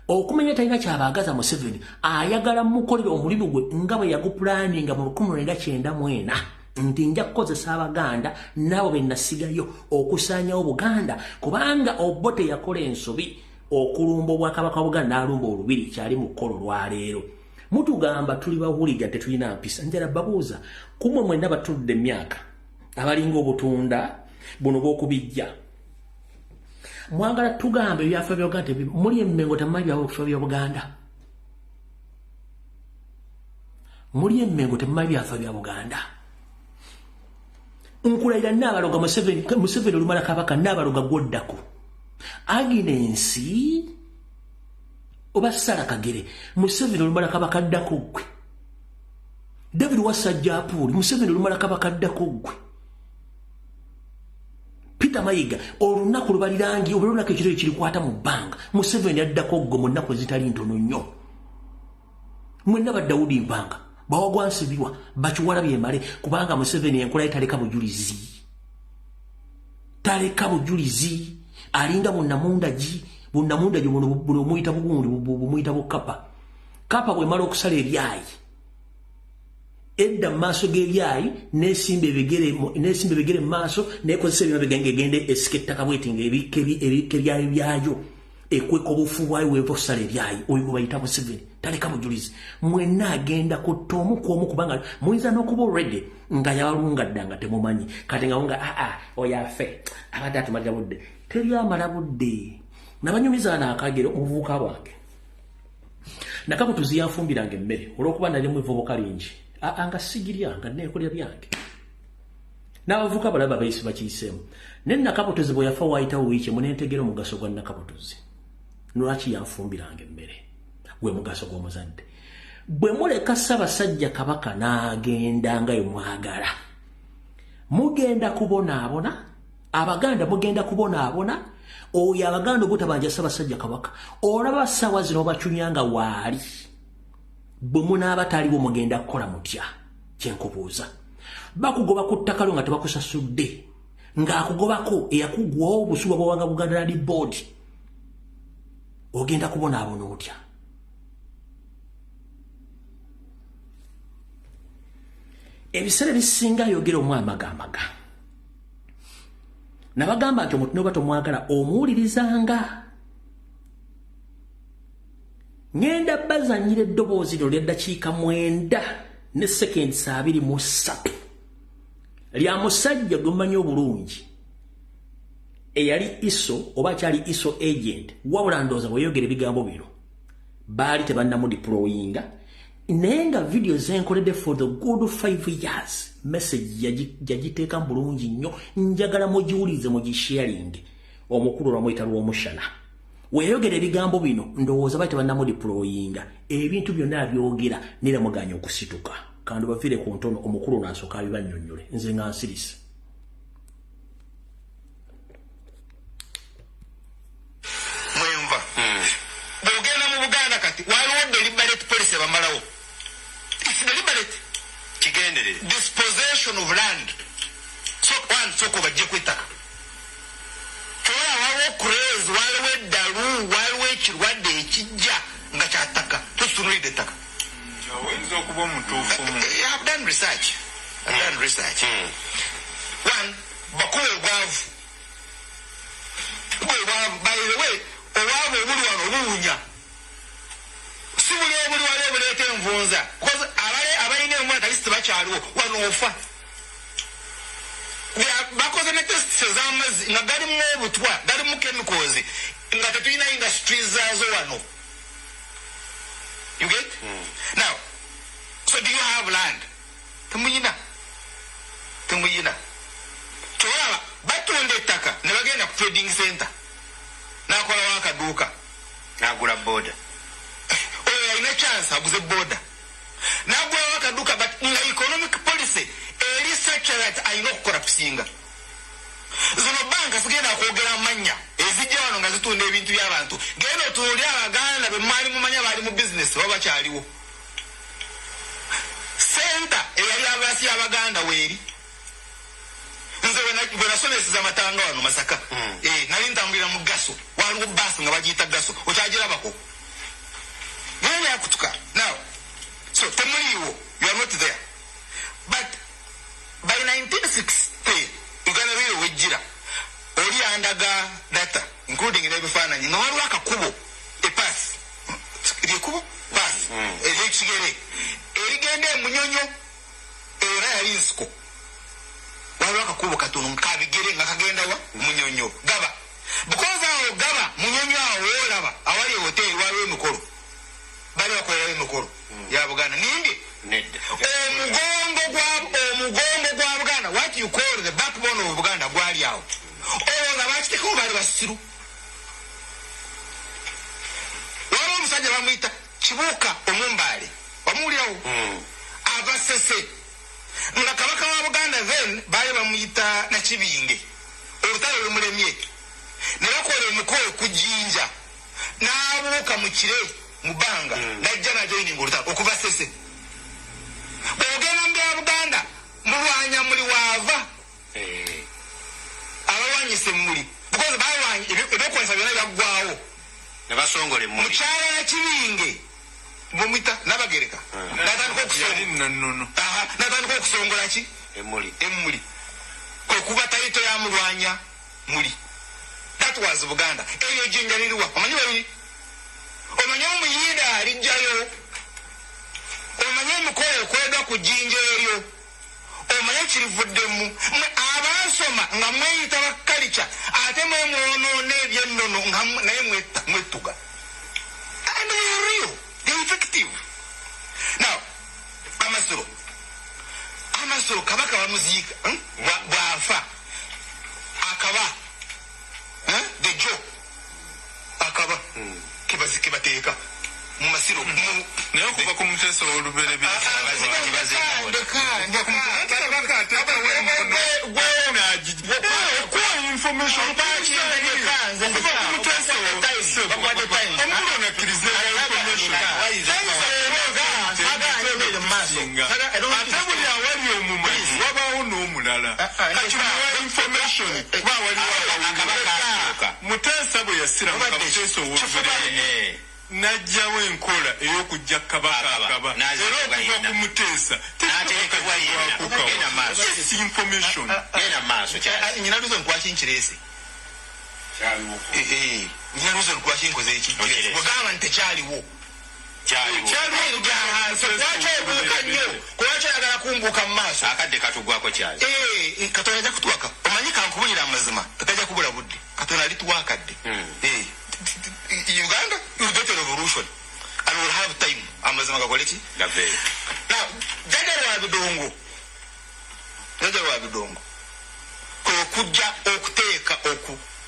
Okumenya talina kyabaagaza, Museveni ayagala mukolera omulimu gwe nga bwe yagupulaninga mu 1994 nti nja kukozesa Abaganda n'abo be nasigayo okusaanyawo Buganda, kubanga Obote yakola ensobi okulumba obwakabaka bwa Buganda n'alumba olubiri kyali mu kkolo olwaleero. Mutugamba tuli bahuliga tetulina mpisa. Njala babuuza kumwe mwenna batudde emyaka abalinga obutunda buno bw'okubijja. Mwagala tugambe ebyafa bya Buganda muli emmengo temumanyi byafa bya Buganda. Muli emmengo temumanyi byafa bya Buganda. Nkulayira Nnaabaloga Museveni olumala kabaka Nnaabaloga gwoddako. Agnes oba Sara Kagere Museveni olumala kabaka addako ggwe. David Wasajja Apuuli Museveni olumala kabaka addako ggwe. Peter Mayiga olunaku lubalirangi olunaku ekiro ekirikwata mu bbanga Museveni addako ggwe mu nnaku ezitali ntono nnyo. Mwenna ba Daudi Mpanga bawagwansibirwa bakiwala byemale kubanga Museveni enkola ye taleka bujulizi. Taleka bujulizi alinga bunnamundagi bunnamundagi buno bumuyita bugundi bumuyita bukapa. Kapa bwemala okusala ebyayi edda mu maaso g'ebyayi n'esimba ebigere mu maaso n'ekozesa ebimabega ng'egende esika ettaka bweti ng'ebikka ebyayi byayo ekweka obufu bwayo weeva okusala ebyayi. Oyo gwe bayita Museveni taleka bujulizi. Mwenna agenda kutta omu ku omu kubanga muyinza n'okuba already nga yabalunga dda nga temumanyi. Kati nga nga oyo afe abadde atumalira budde. Teryamala budde. Nabanyumiza n'akagero mu buvubuka bwange. Nakabutuzi yanfumbiranga emmere olw'okuba nalimu evvubuka lingi. Nga sigirya nga neekolera byange. N'abavubuka balaba bayisi bakiyiseemu. Ne Nakabutuzi bwe yafa waayitawo wiiki emu ne ntegeera omugaso gwa Nakabutuzi. Lwaki yanfumbiranga emmere? Gwe mugaso gw'omuzadde. Bwe muleka Ssaabasajja Kabaka n'agenda nga bwe mwagala, mugenda kubonaabona, Abaganda mugenda kubonaabona, oyo Abaganda obutabanja Ssaabasajja Kabaka. Olaba ssaawa zino bacunya nga waali. Bwe munaaba taliwo mugenda kukola mutya? Kye nkubuuza. Bakugoba ku ttaka lyo nga tebakusasudde, ng'akugobako eyakugwawo obusuba bw'owanga Buganda Land Board. Ogenda kubonaabona otya? Ebiseera ebisinga yogera omwamagamaga. Nabagamba nti omuntu n'oba tomwagala omuwulirizanga. Ngenda bazannyira eddoboozi lino ly'eddakiika 9 ne seconds 23 lya musajja gwe mmanyi obulungi eyali ISO oba akyali ISO agent, wabula ndowooza bwe yayogera ebigambo bino baali tebannamudeployinga, naye nga vidiyo zenkoledde for the good 5 years message yagiteeka mu bulungi nnyo. Njagala mugiwulize mugisharing. Omukulu lwamuyita Lwomushana weyayogera ebigambo bino ndowooza baali tebannamudeployinga, ebintu byonna abyogera nera muganya okusituka. Kandi baviire ku ntono omukulu n'asooka abibannyonnyole nze nga nsirise. Mwenva bw'ogenda mu Buganda kati waliwo deliberate policy bamalawo. It's deliberate. Kigenderere. Dispossession of land. So one soko bajje ku ettaka. Kyolaba waliwo craze, waliwo eddalu, waliwo ekirwadde ekijja nga kya ttaka. Tutunuulidde ettaka. Oyinza okuba omutuufu mu. I have done research. I've done research. One, bakuba obwavu. By the way, obwavu obuli wano buwunya. Si buli obuli wali obuleeta envunza. Because abalina envunza kati tebakyaliwo, wano ofa. Bakoze ne tests ez'amazzi nga galimu obutwa, galimu chemicals, nga tetulina industries zaazo wano. You get? Now, so do you have land? Temuyina. Temuyina. Kyolaba batunda ettaka ne bagenda ku trading center. N'akolawo akaduuka. N'agula boda. Oyo alina chance aguze boda. N'agulawo akaduuka, but nga economic policy eri such that alina okukola kusinga. Zino banka sigenda kwogera amannya ezijja wano nga zitunda ebintu by'abantu. Genda otunuulire Abaganda be mwali mumanya baali mu business baba bakyaliwo. Senta eyali abasi y'Abaganda weeri. Nze bwe nasomeseza amatanga wano Masaka, nali ntambulira mu gaso, waliwo baasi nga bagiyita gaso, okyagirabako. Naye yakutuka. Now, so temuliiwo, you are not there. But by 1960, Uganda Railway wejjira, oli andaga data, including n'ebifaananyi, nga waliwo akakubo, epaasi. Lyekubo? path eryekigere erigenda emunyonyo era yali nsiko. Waliwo akakubo katono kabigere nga kagenda wa Munyonyo Gaba, because awo Gaba Munyonyo awo olaba awali hoteri waliwo emikolo, bali bakolerawo emikolo ya Buganda. Nimbi omugongo gwa Buganda, what you call the backbone of Buganda, gwali awo. Olwo nga bakiteekawo baali basiru. Waliwo omusajja bamuyita Kibuuka Omumbaale, wamuwulirawo? Abasese nga kabaka wa Buganda then baali bamuyita Nakibinge, olutalo lumulemye ne bakola emikolo ku Jjinja, n'abuuka mu kire mu bbanga n'ajja n'ajoyininga olutalo okuva Sese. Bw'ogenda mu bya Buganda mulwanya muli waava abalwanyisa emmuli, because balwanya ebyokulwanyisa byonna byaggwawo ne basongola emmuli. Mukyala Nakibinge bwemuyita Nabagereka n'atandika okusongola ki emmuli, kwe kuba tayito ya mulwanya muli. That was Buganda. Eryo jjinja liriwa? Omanyi weriri? Omanyi omuyinda alijjayo? Omanyi emikolo ekoleddwa ku jjinja eryo? Omanyi kirivuddemu? Abaasoma nga mweyita bakalica ate mwe mwonoona ebyennono naye mwettuga. And they are real, they are effective. Now amasiro kabaka bamuziika bw'afa akaba the jaw akaba kebateeka mu masiro. Naye okuva ku Muteesa ow'olubereberye ate buli awali omumanyi wabaawo n'omulala. Kati muwa information kuba waliwo Muteesa bwe yasiramuka Muteesa ow'olubereberye n'aggyawo enkola ey'okujja kabaka akaba, era okuva ku Muteesa tekibwako information. Nyina reason lwaki nkireese, nyina reason lwaki nkoze eki, bwegamba nti tekyaliwo. Lwaki obuuka nnyo? Kulwaki oyagala kumbuuka mu maaso? Akadde katugwako kyali. Katonda ajja kutuwaka. Omanyi kankubulira amazima, tetajja kubula budde. Katonda alituwa akadde. Uganda will get a revolution and we'll have time. Amazima gakole ki? Now, Jjajja Lwabidongo kwe kujja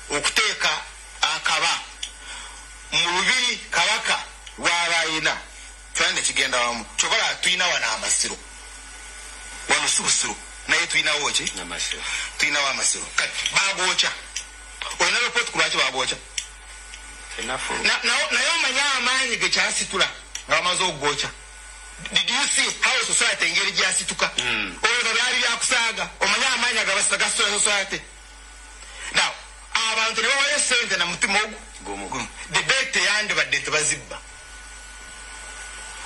okuteeka akaba mu lubiri kabaka lw'aba ayina. Kyonna ne kigenda wamu. Kyobala tulina wano amasiro, wano si busiro, naye tulinawo ki? Tulinawo amasiro. Kati bagookya. Olina report ku lwaki bagookya? Naye omanyi amaanyi ge kyasitula nga bamaze okugwokya. Did you see how society engeri gyasituka? Olowooza byali byakusaaga. Omanyi amaanyi agasitula society. Now abantu ne bawayo sente na mutima ogwo. Debate teyandibadde tebazibba.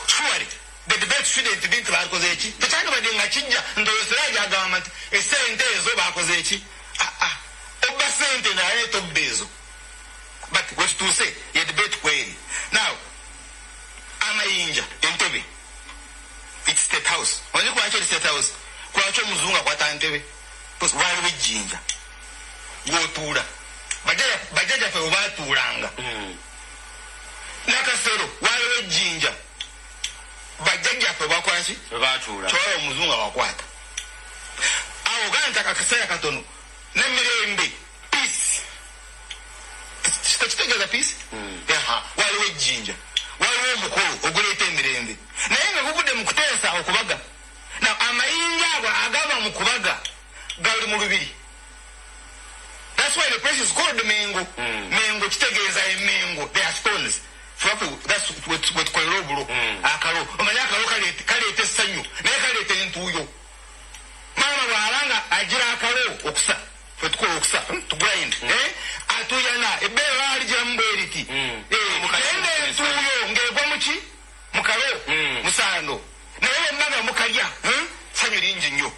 Surely the debate shouldn't be nti bakoze eki? Tekyandibadde nga kijja ndowooza agamba nti esente ezo bakoze eki? Obba sente naye tobba ezo. But wetutuuse ye debate kweri. Now amayinja Entebbe, it's state house. Omanyi kulwaki eri state house? Kulwaki omuzungu akwata Ntebe? Because waliwo ejjinja w'otuula. Bajjajjaffe bwe baatuulanga. Nakasero waliwo ejjinja bajjajjaffe bakola ki? Baatuula. Kyolaba omuzungu awakwata. Awo ganta akaseera katono n'emirembe peace. Tekitegeeza peace? Waliwo ejjinja, waliwo omukolo oguleeta emirembe, naye nga guvudde mu kuteesa okubaga. Now amayinja ago agava mu kubaga gali mu lubiri. That's why the place is called Mengo. Mengo kitegeeza emengo, they are stones. That's wetukolera obulo akalo. Omanyi akalo kaleeta essanyu naye kaleeta entuuyo. Maama bw'alanga agira akalo okusa, fetukola okusa to grind, atuyana ebbeere baaligiramu bweriti. Naye n'entuuyo ng'egwa muki? Mukalo musando, naye bonna nga mukalya ssanyu lingi nnyo.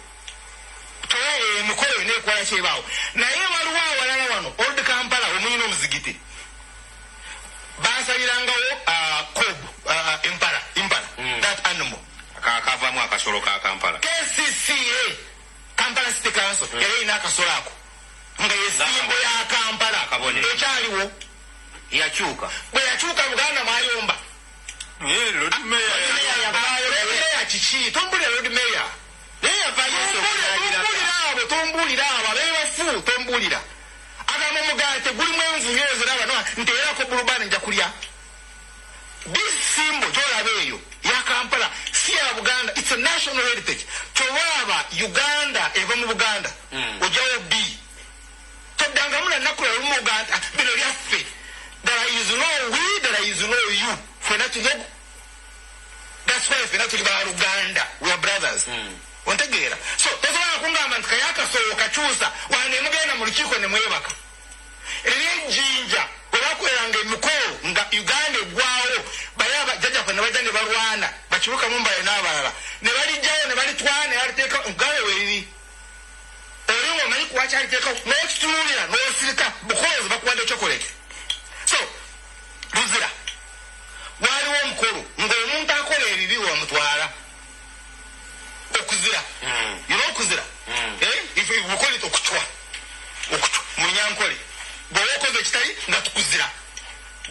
Emikolo yonna ekola kyebaawo. Naye waliwo awalala wano Old Kampala omulina omuzigiti, baasalirangawo kob Akasolo ka Kampala. KCCA, Kampala City Council, yali erina akasolo ako nga ye symbol ya Kampala. Akabonero. Ekyaliwo. Yakyuka. Bwe yakyuka, Buganda mwayomba. Lord Mayor. Yavaayo. Lord Mayor kiki? Tombulira Lord Mayor. Naye yavaayo. Tombuulira abo, tombuulira abo abeebafu, tombuulira. Agamba omugaate gulimu envunyu eziraba nteerako bulubani nja kulya. This symbol gyolaba eyo ya Kampala, si ya Buganda. It's a national heritage. Kyolaba Uganda eva mu Buganda, ojjawo b toddangamu na nnaku lumu Uganda bino byaffe. There is no we, there is no you. Ffena tuli, that's why ffena tuli baluganda, we are brothers. Ontegeera? So tosobola kungamba nti kaye akasolo kakyusa wane mugenda mu lukiiko ne mwebaka. Eryejjinja bwe bakoleranga emikolo nga Uganda eggwawo, bali abajjajjaffe ne bajja ne balwana bakibukamu mbayo n'abalala ne balijjayo ne balitwala ne baliteeka gawe weriri. Oli ng'omanyi kuwakyaliteekawo n'okitunuulira n'osirika bukozi bakuwadde chocolate. So Luzira waliwo omukolo ng'omuntu akola ebibi wamutwala okuzira. You know okuzira? Eh? If we call it okuchwa, okuchwa mu Nyankole, bw'oba okoze ekitali nga tukuzira,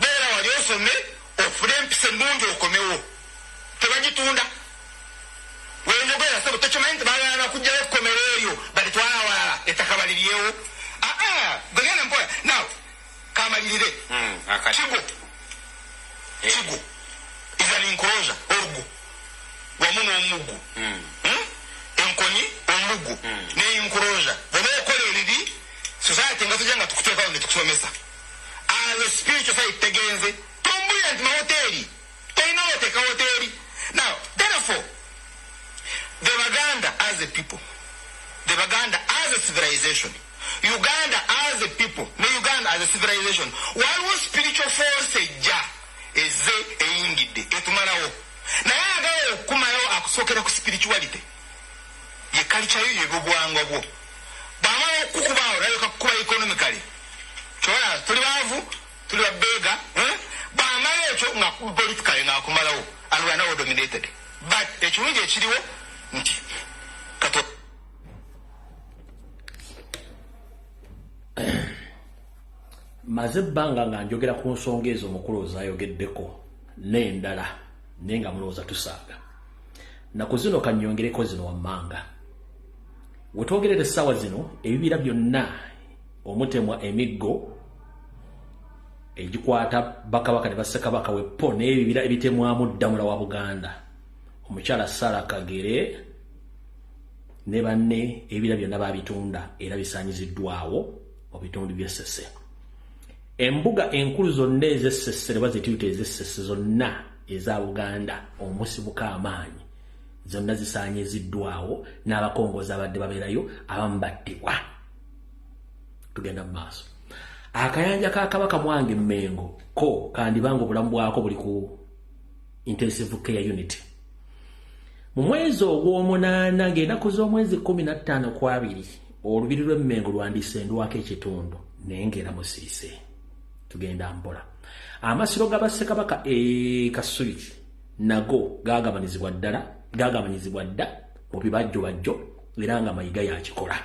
beera wali osome ofune empisa ennungi okomewo. Tebagitunda wenjogera sebo tokimanyi nti baagala nakugjayo ekkomero eryo balitwala awalala ettaka baliryewo. Aa, gegenda mpola. Now kamalirire. Akati. Kigo, kigo is an enclosure, olugo wamu n'omuggo. Enkoni, omuggo ne enclosure. Bw'oba okola ebibi, society nga tujja nga tukuteekawo ne tukusomesa. As a spiritual side tegenze tombulira nti mawoteeri tolina woteeka woteeri. Now therefore the Baganda as a people, the Baganda as a civilization, Uganda as a people ne Uganda as a civilization, waliwo spiritual force ejja ezze eyingidde etumalawo. Naye ayagala okukumayo akusookera ku spirituality ye culture yo, yebyobuwangwa bwo. Bwamala okukubaawo nalyoka kukuba economically. Kyola tuli baavu, tuli babeega, eh? Bwamala ekyo nga politically ngaakumalawo and we are now dominated. But ekirungi ekiriwo nti kato Maze ebbanga nga njogera ku nsonga ezo omukulu ozayogeddeko n'endala, naye nga mulowooza tusaaga. Naku zino kannyongereko zino wammanga. Wetwogerera essaawa zino, ebibira byonna omutemwa emiggo egikwata bakabaka ne bassekabaka weppo n'ebibira ebitemwamu ddamula wa Buganda, omukyala Sara Kagere ne banne, ebibira byonna babitunda era bisaanyiziddwawo mu bitundu by'Essese. Embuga enkulu zonna ez'Essese ne bazituyita ez'Essese zonna eza Buganda omusibuka amaanyi zonna zisaanyiziddwawo n'abakongozi abadde babeerayo abamu battibwa. Tugenda mu maaso. Akayanja ka Kabaka Mwange Mmengo ko kandibanga obulamu bwako buli ku intensive care unit. Mu mwezi ogw'omunaana ng'ennaku z'omwezi 15 ku 2, olubiri lw'Emmengo lwandisendwako ekitundu, naye ng'era musiise. Tugenda mpola. Amasiro ga bassekabaka e Kasubi nago gagabanizibwa ddala, gagabanyizibwa dda mu bibajjobajjo era nga Mayiga yakikola.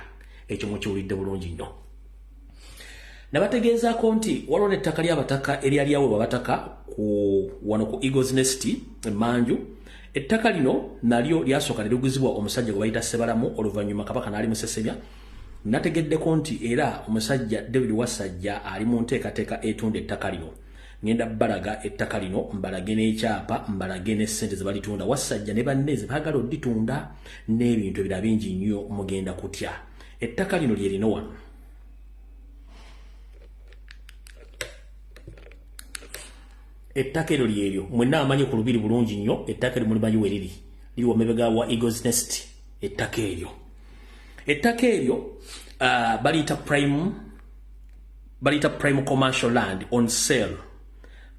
Ekyo mukiwulidde bulungi nnyo. Nabategeezaako nti waliwo n'ettaka ly'abataka eryali aweebwa abataka ku wano ku Eagles Nest emmanju. Ettaka lino nalyo lyasooka ne liguzibwa omusajja gwe bayita Sebalamu, oluvannyuma Kabaka n'ali musesemya. Nategeddeko nti era omusajja David Wasajja ali mu nteekateeka etunda ettaka lino. Ngenda balaga ettaka lino, mbalage n'ekyapa, mbalage n'essente ze balitunda Wasajja ne banne ze baagala odditunda n'ebintu ebirala bingi nnyo. Mugenda kutya. Ettaka lino lye lino wano. Ettaka eryo lyeryo. Mwenna amanyi ku lubiri bulungi nnyo, ettaka eryo mulimanyi we liri, liri wamabega wa Eagles Nest. Ettaka eryo baliyita prime commercial land on sale,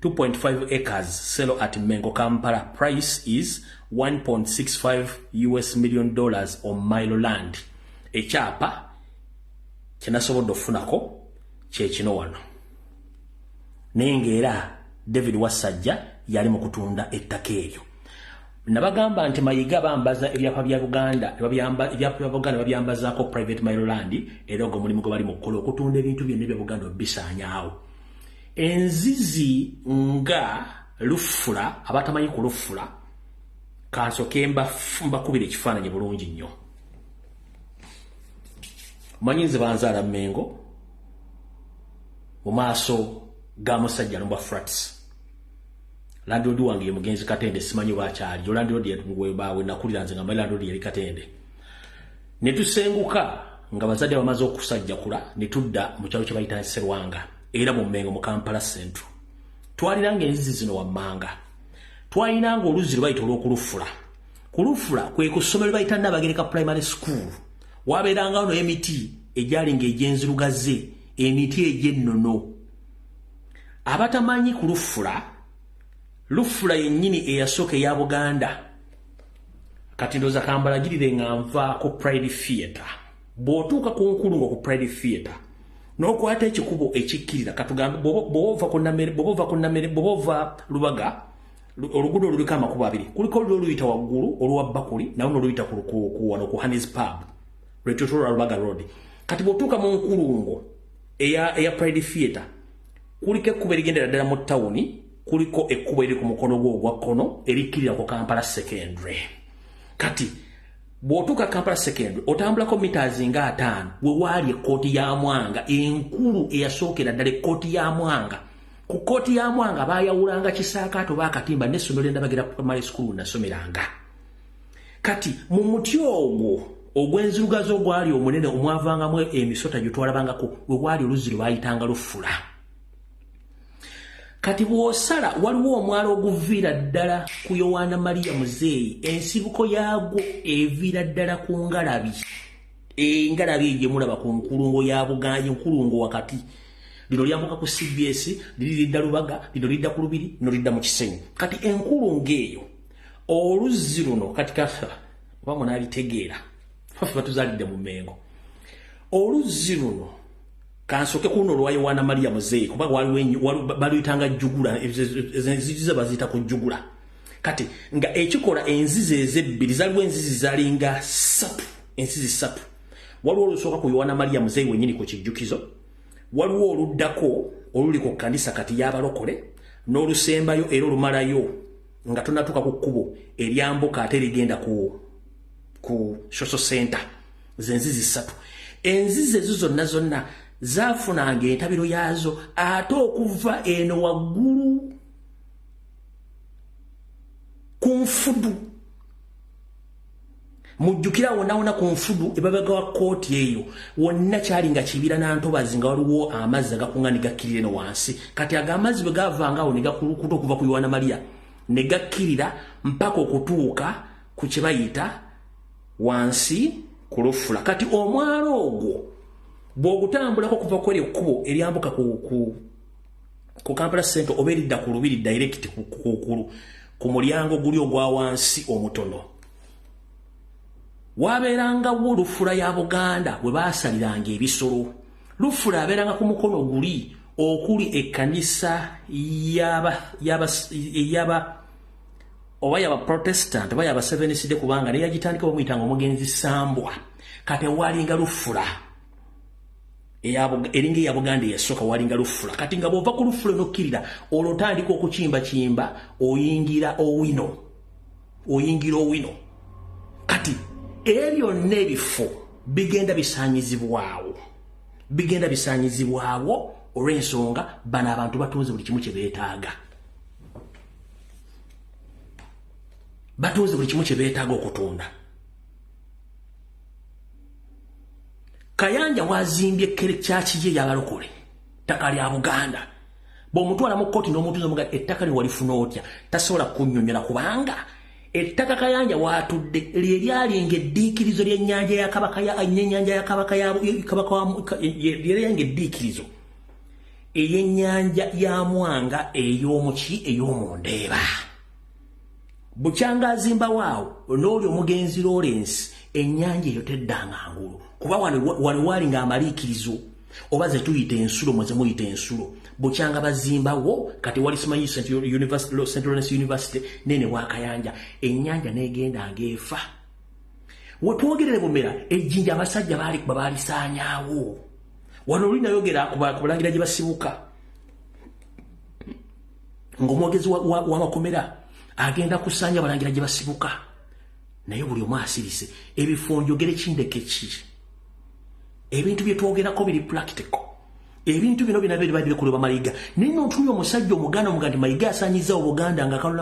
2.5 acres sale at Mengo, Kampala. Price is 1.65 US million dollars on mile land. Ekyapa kyenasobodde okufunako kyekino wano, naye ng'era David Wasajja yali mu kutunda ettaka eryo. Nabagamba nti Mayiga bambaza ebyapa bya Buganda, ebyapa bya Buganda babyambazaako private Maryland, era ogwo mulimu gwe bali mu kukola okutunda ebintu byonna ebya Buganda obisaanyaawo. Enzizi nga Lufula, abatamanyi ku Lufula, kansooke mbakubira ekifaananyi bulungi nnyo. Manyi nze banzaala Mmengo mu maaso ga musajja Lumbwa Frats. Landlord wange ye mugenzi Katende, simanyi bwakyali. Yo landlord we nakulira nze nga manyi landlord yali Katende. Ne tusenguka nga bazadde bamaze okusajjakula ne tudda mu kyalo kye bayita Serwanga, era mu Mmengo mu Kampala Central. Twalinanga enzizi zino wammanga. Twalinanga oluzzi lwe bayita olw'okulufula. Ku Lufula kwe ku ssomero bayita Nnabagereka Primary School. Wabeerangawo no emiti egyalinga egy'enzirugaze, emiti egy'ennono. Abatamanyi ku Lufula, Lufula yennyini eyasooka eya Buganda. Kati ndowooza kambalagirire nga nva ku Pride Theatre. Bw'otuuka ku nkulungo ku Pride Theatre, n'okwata ekikubo ekikkirira, katugambe bw'ova ku Namere, bw'ova ku Namere, bw'ova Lubaga, oluguudo oluliko amakubo abiri. Kuliko oluli oluyita waggulu olwa Bakuli, nawo n'oluyita ku wano ku Honey's Pub. Lwetutulwa Lubaga Road. Kati bw'otuuka mu nkulungo eya Pride Theatre, kuliko ekkubo erigendera ddala mu tawuni, kuliko ekkubo eriri ku mukono gwo ogwa kkono erikkirira ku Kampala Secondary. Kati bw'otuuka Kampala Secondary otambulako meters nga 5 we waali ekkooti ya Mwanga enkulu eyasookera ddala, ekkooti ya Mwanga. Ku kkooti ya Mwanga baayawulanga kisaakaato baakatimba n'essomero lye Nnabagereka Primary School nasomeranga. Kati mu muti ogwo ogw'enzirugazo ogwali omunene omwavangamu emisota gye twalabangako, we waali oluzzi lwe baayitanga Lufula. Kati bw'osala waliwo omwala oguviira ddala ku Yowaana Maria Muzeeyi, ensibuko yaagwo eviira ddala ku ngalabi. Engalabi eyo gye mulaba ku nkulungo ya Buganda, enkulungo wakati. Lino lyambuka ku CBS, liri lidda Lubaga, lino lidda ku Lubiri, lino lidda mu Kisenyi. Kati enkulungo eyo, oluzzi luno kati kafa, oba munaabitegeera, ffe batuzaalidde mu Mmengo. Oluzzi luno kansooke kuno olwa Yowaana Maria Muzeeyi, kuba waliwo baluyitanga jjugula, enzizi baziyita ku jjugula. Kati nga ekikola enzizi ezebbiri, zaliwo enzizi zalinga ssatu, enzizi ssatu. Waliwo olusooka ku Yowaana Maria Muzeeyi wennyini ku kijjukizo, waliwo oluddako oluli ku kkanisa kati y'abalokole, n'olusembayo era olumalayo nga tonatuuka ku kkubo eryambuka ate erigenda ku Social Center. Ze nzizi ssatu. Enzizi ezo zonna zonna zaafunanga entabiro yaazo ate okuva eno waggulu ku nfudu. Mujjukira wonna wonna ku nfudu ebabega wa kkooti eyo wonna kyali nga kibira na ntobazi, nga waliwo amazzi agakunga ne gakkirira eno wansi. Kati ago amazzi bwe gavanga awo ne gakulukuta okuva ku Yowaana Maria ne gakkirira mpaka okutuuka ku kye bayita wansi ku Lufula. Kati omwalo ogwo bw'ogutambulako okuva ku eryo ekkubo eryambuka ku Kampala Central oba eridda ku Lubiri direct ku mulyango guli ogwa wansi omutono, wabeerangawo Lufula ya Buganda we baasaliranga ebisolo. Lufula abeeranga ku mukono guli okuli ekkanisa yaba oba yaba Protestant oba yaba Seventh Day, kubanga naye yagitandika bamuyitanga omugenzi Sambwa. Kati walinga Lufula eringa eya Buganda eyasooka, walinga Lufula. Kati nga bw'ova ku Lufula n'okkirira olwo otandika okukimbakimba oyingira Owino, oyingira Owino. Kati ebyo byonna ebifo bigenda bisaanyizibwawo, bigenda bisaanyizibwawo olw'ensonga bano abantu batunze buli kimu kye beetaaga, batunze buli kimu kye beetaaga okutunda. Kayanja wazimbye kyaki ye y'abalokole, ttaka lya Buganda. Bw'omutwala mu kkooti n'omutuuza omuga ettaka lye walifuna otya, tasobola kunnyonnyola, kubanga ettaka Kayanja waatudde lye lyalinga eddiikirizo ly'ennyanja ya Kabaka, ennyanja ya Kabaka, ya Kabaka, lye lyalinga eddiikirizo ey'ennyanja ya Mwanga ey'omuki ey'omundeeba. Bukyanga azimbawo awo n'oli omugenzi Lawrence, ennyanja eyo teddanga ngulu, kuba wano walinga amaliikirizo oba ze tuyita ensulo, mwe ze muyita ensulo. Bukyanga bazimbawo kati wali simanyi Central University, Central Lawrence University nene wakayanja ennyanja n'egenda ng'efa. Wetwogerere bumera ejjinja abasajja baali kuba baalisaanyaawo. Wano oli nayogera ku balangira gye basibuka ng'omwogezi w'amakomera agenda kusaanya abalangira gye basibuka, naye buli omu asirise. Ebifo njogere kindeke ki? Ebintu bye twogerako biri practical. Ebintu bino bina biri bali kuleba Mayiga, naye nontuyo omusajja Omuganda omuga nti Mayiga asaanyizza Obuganda nga kalula.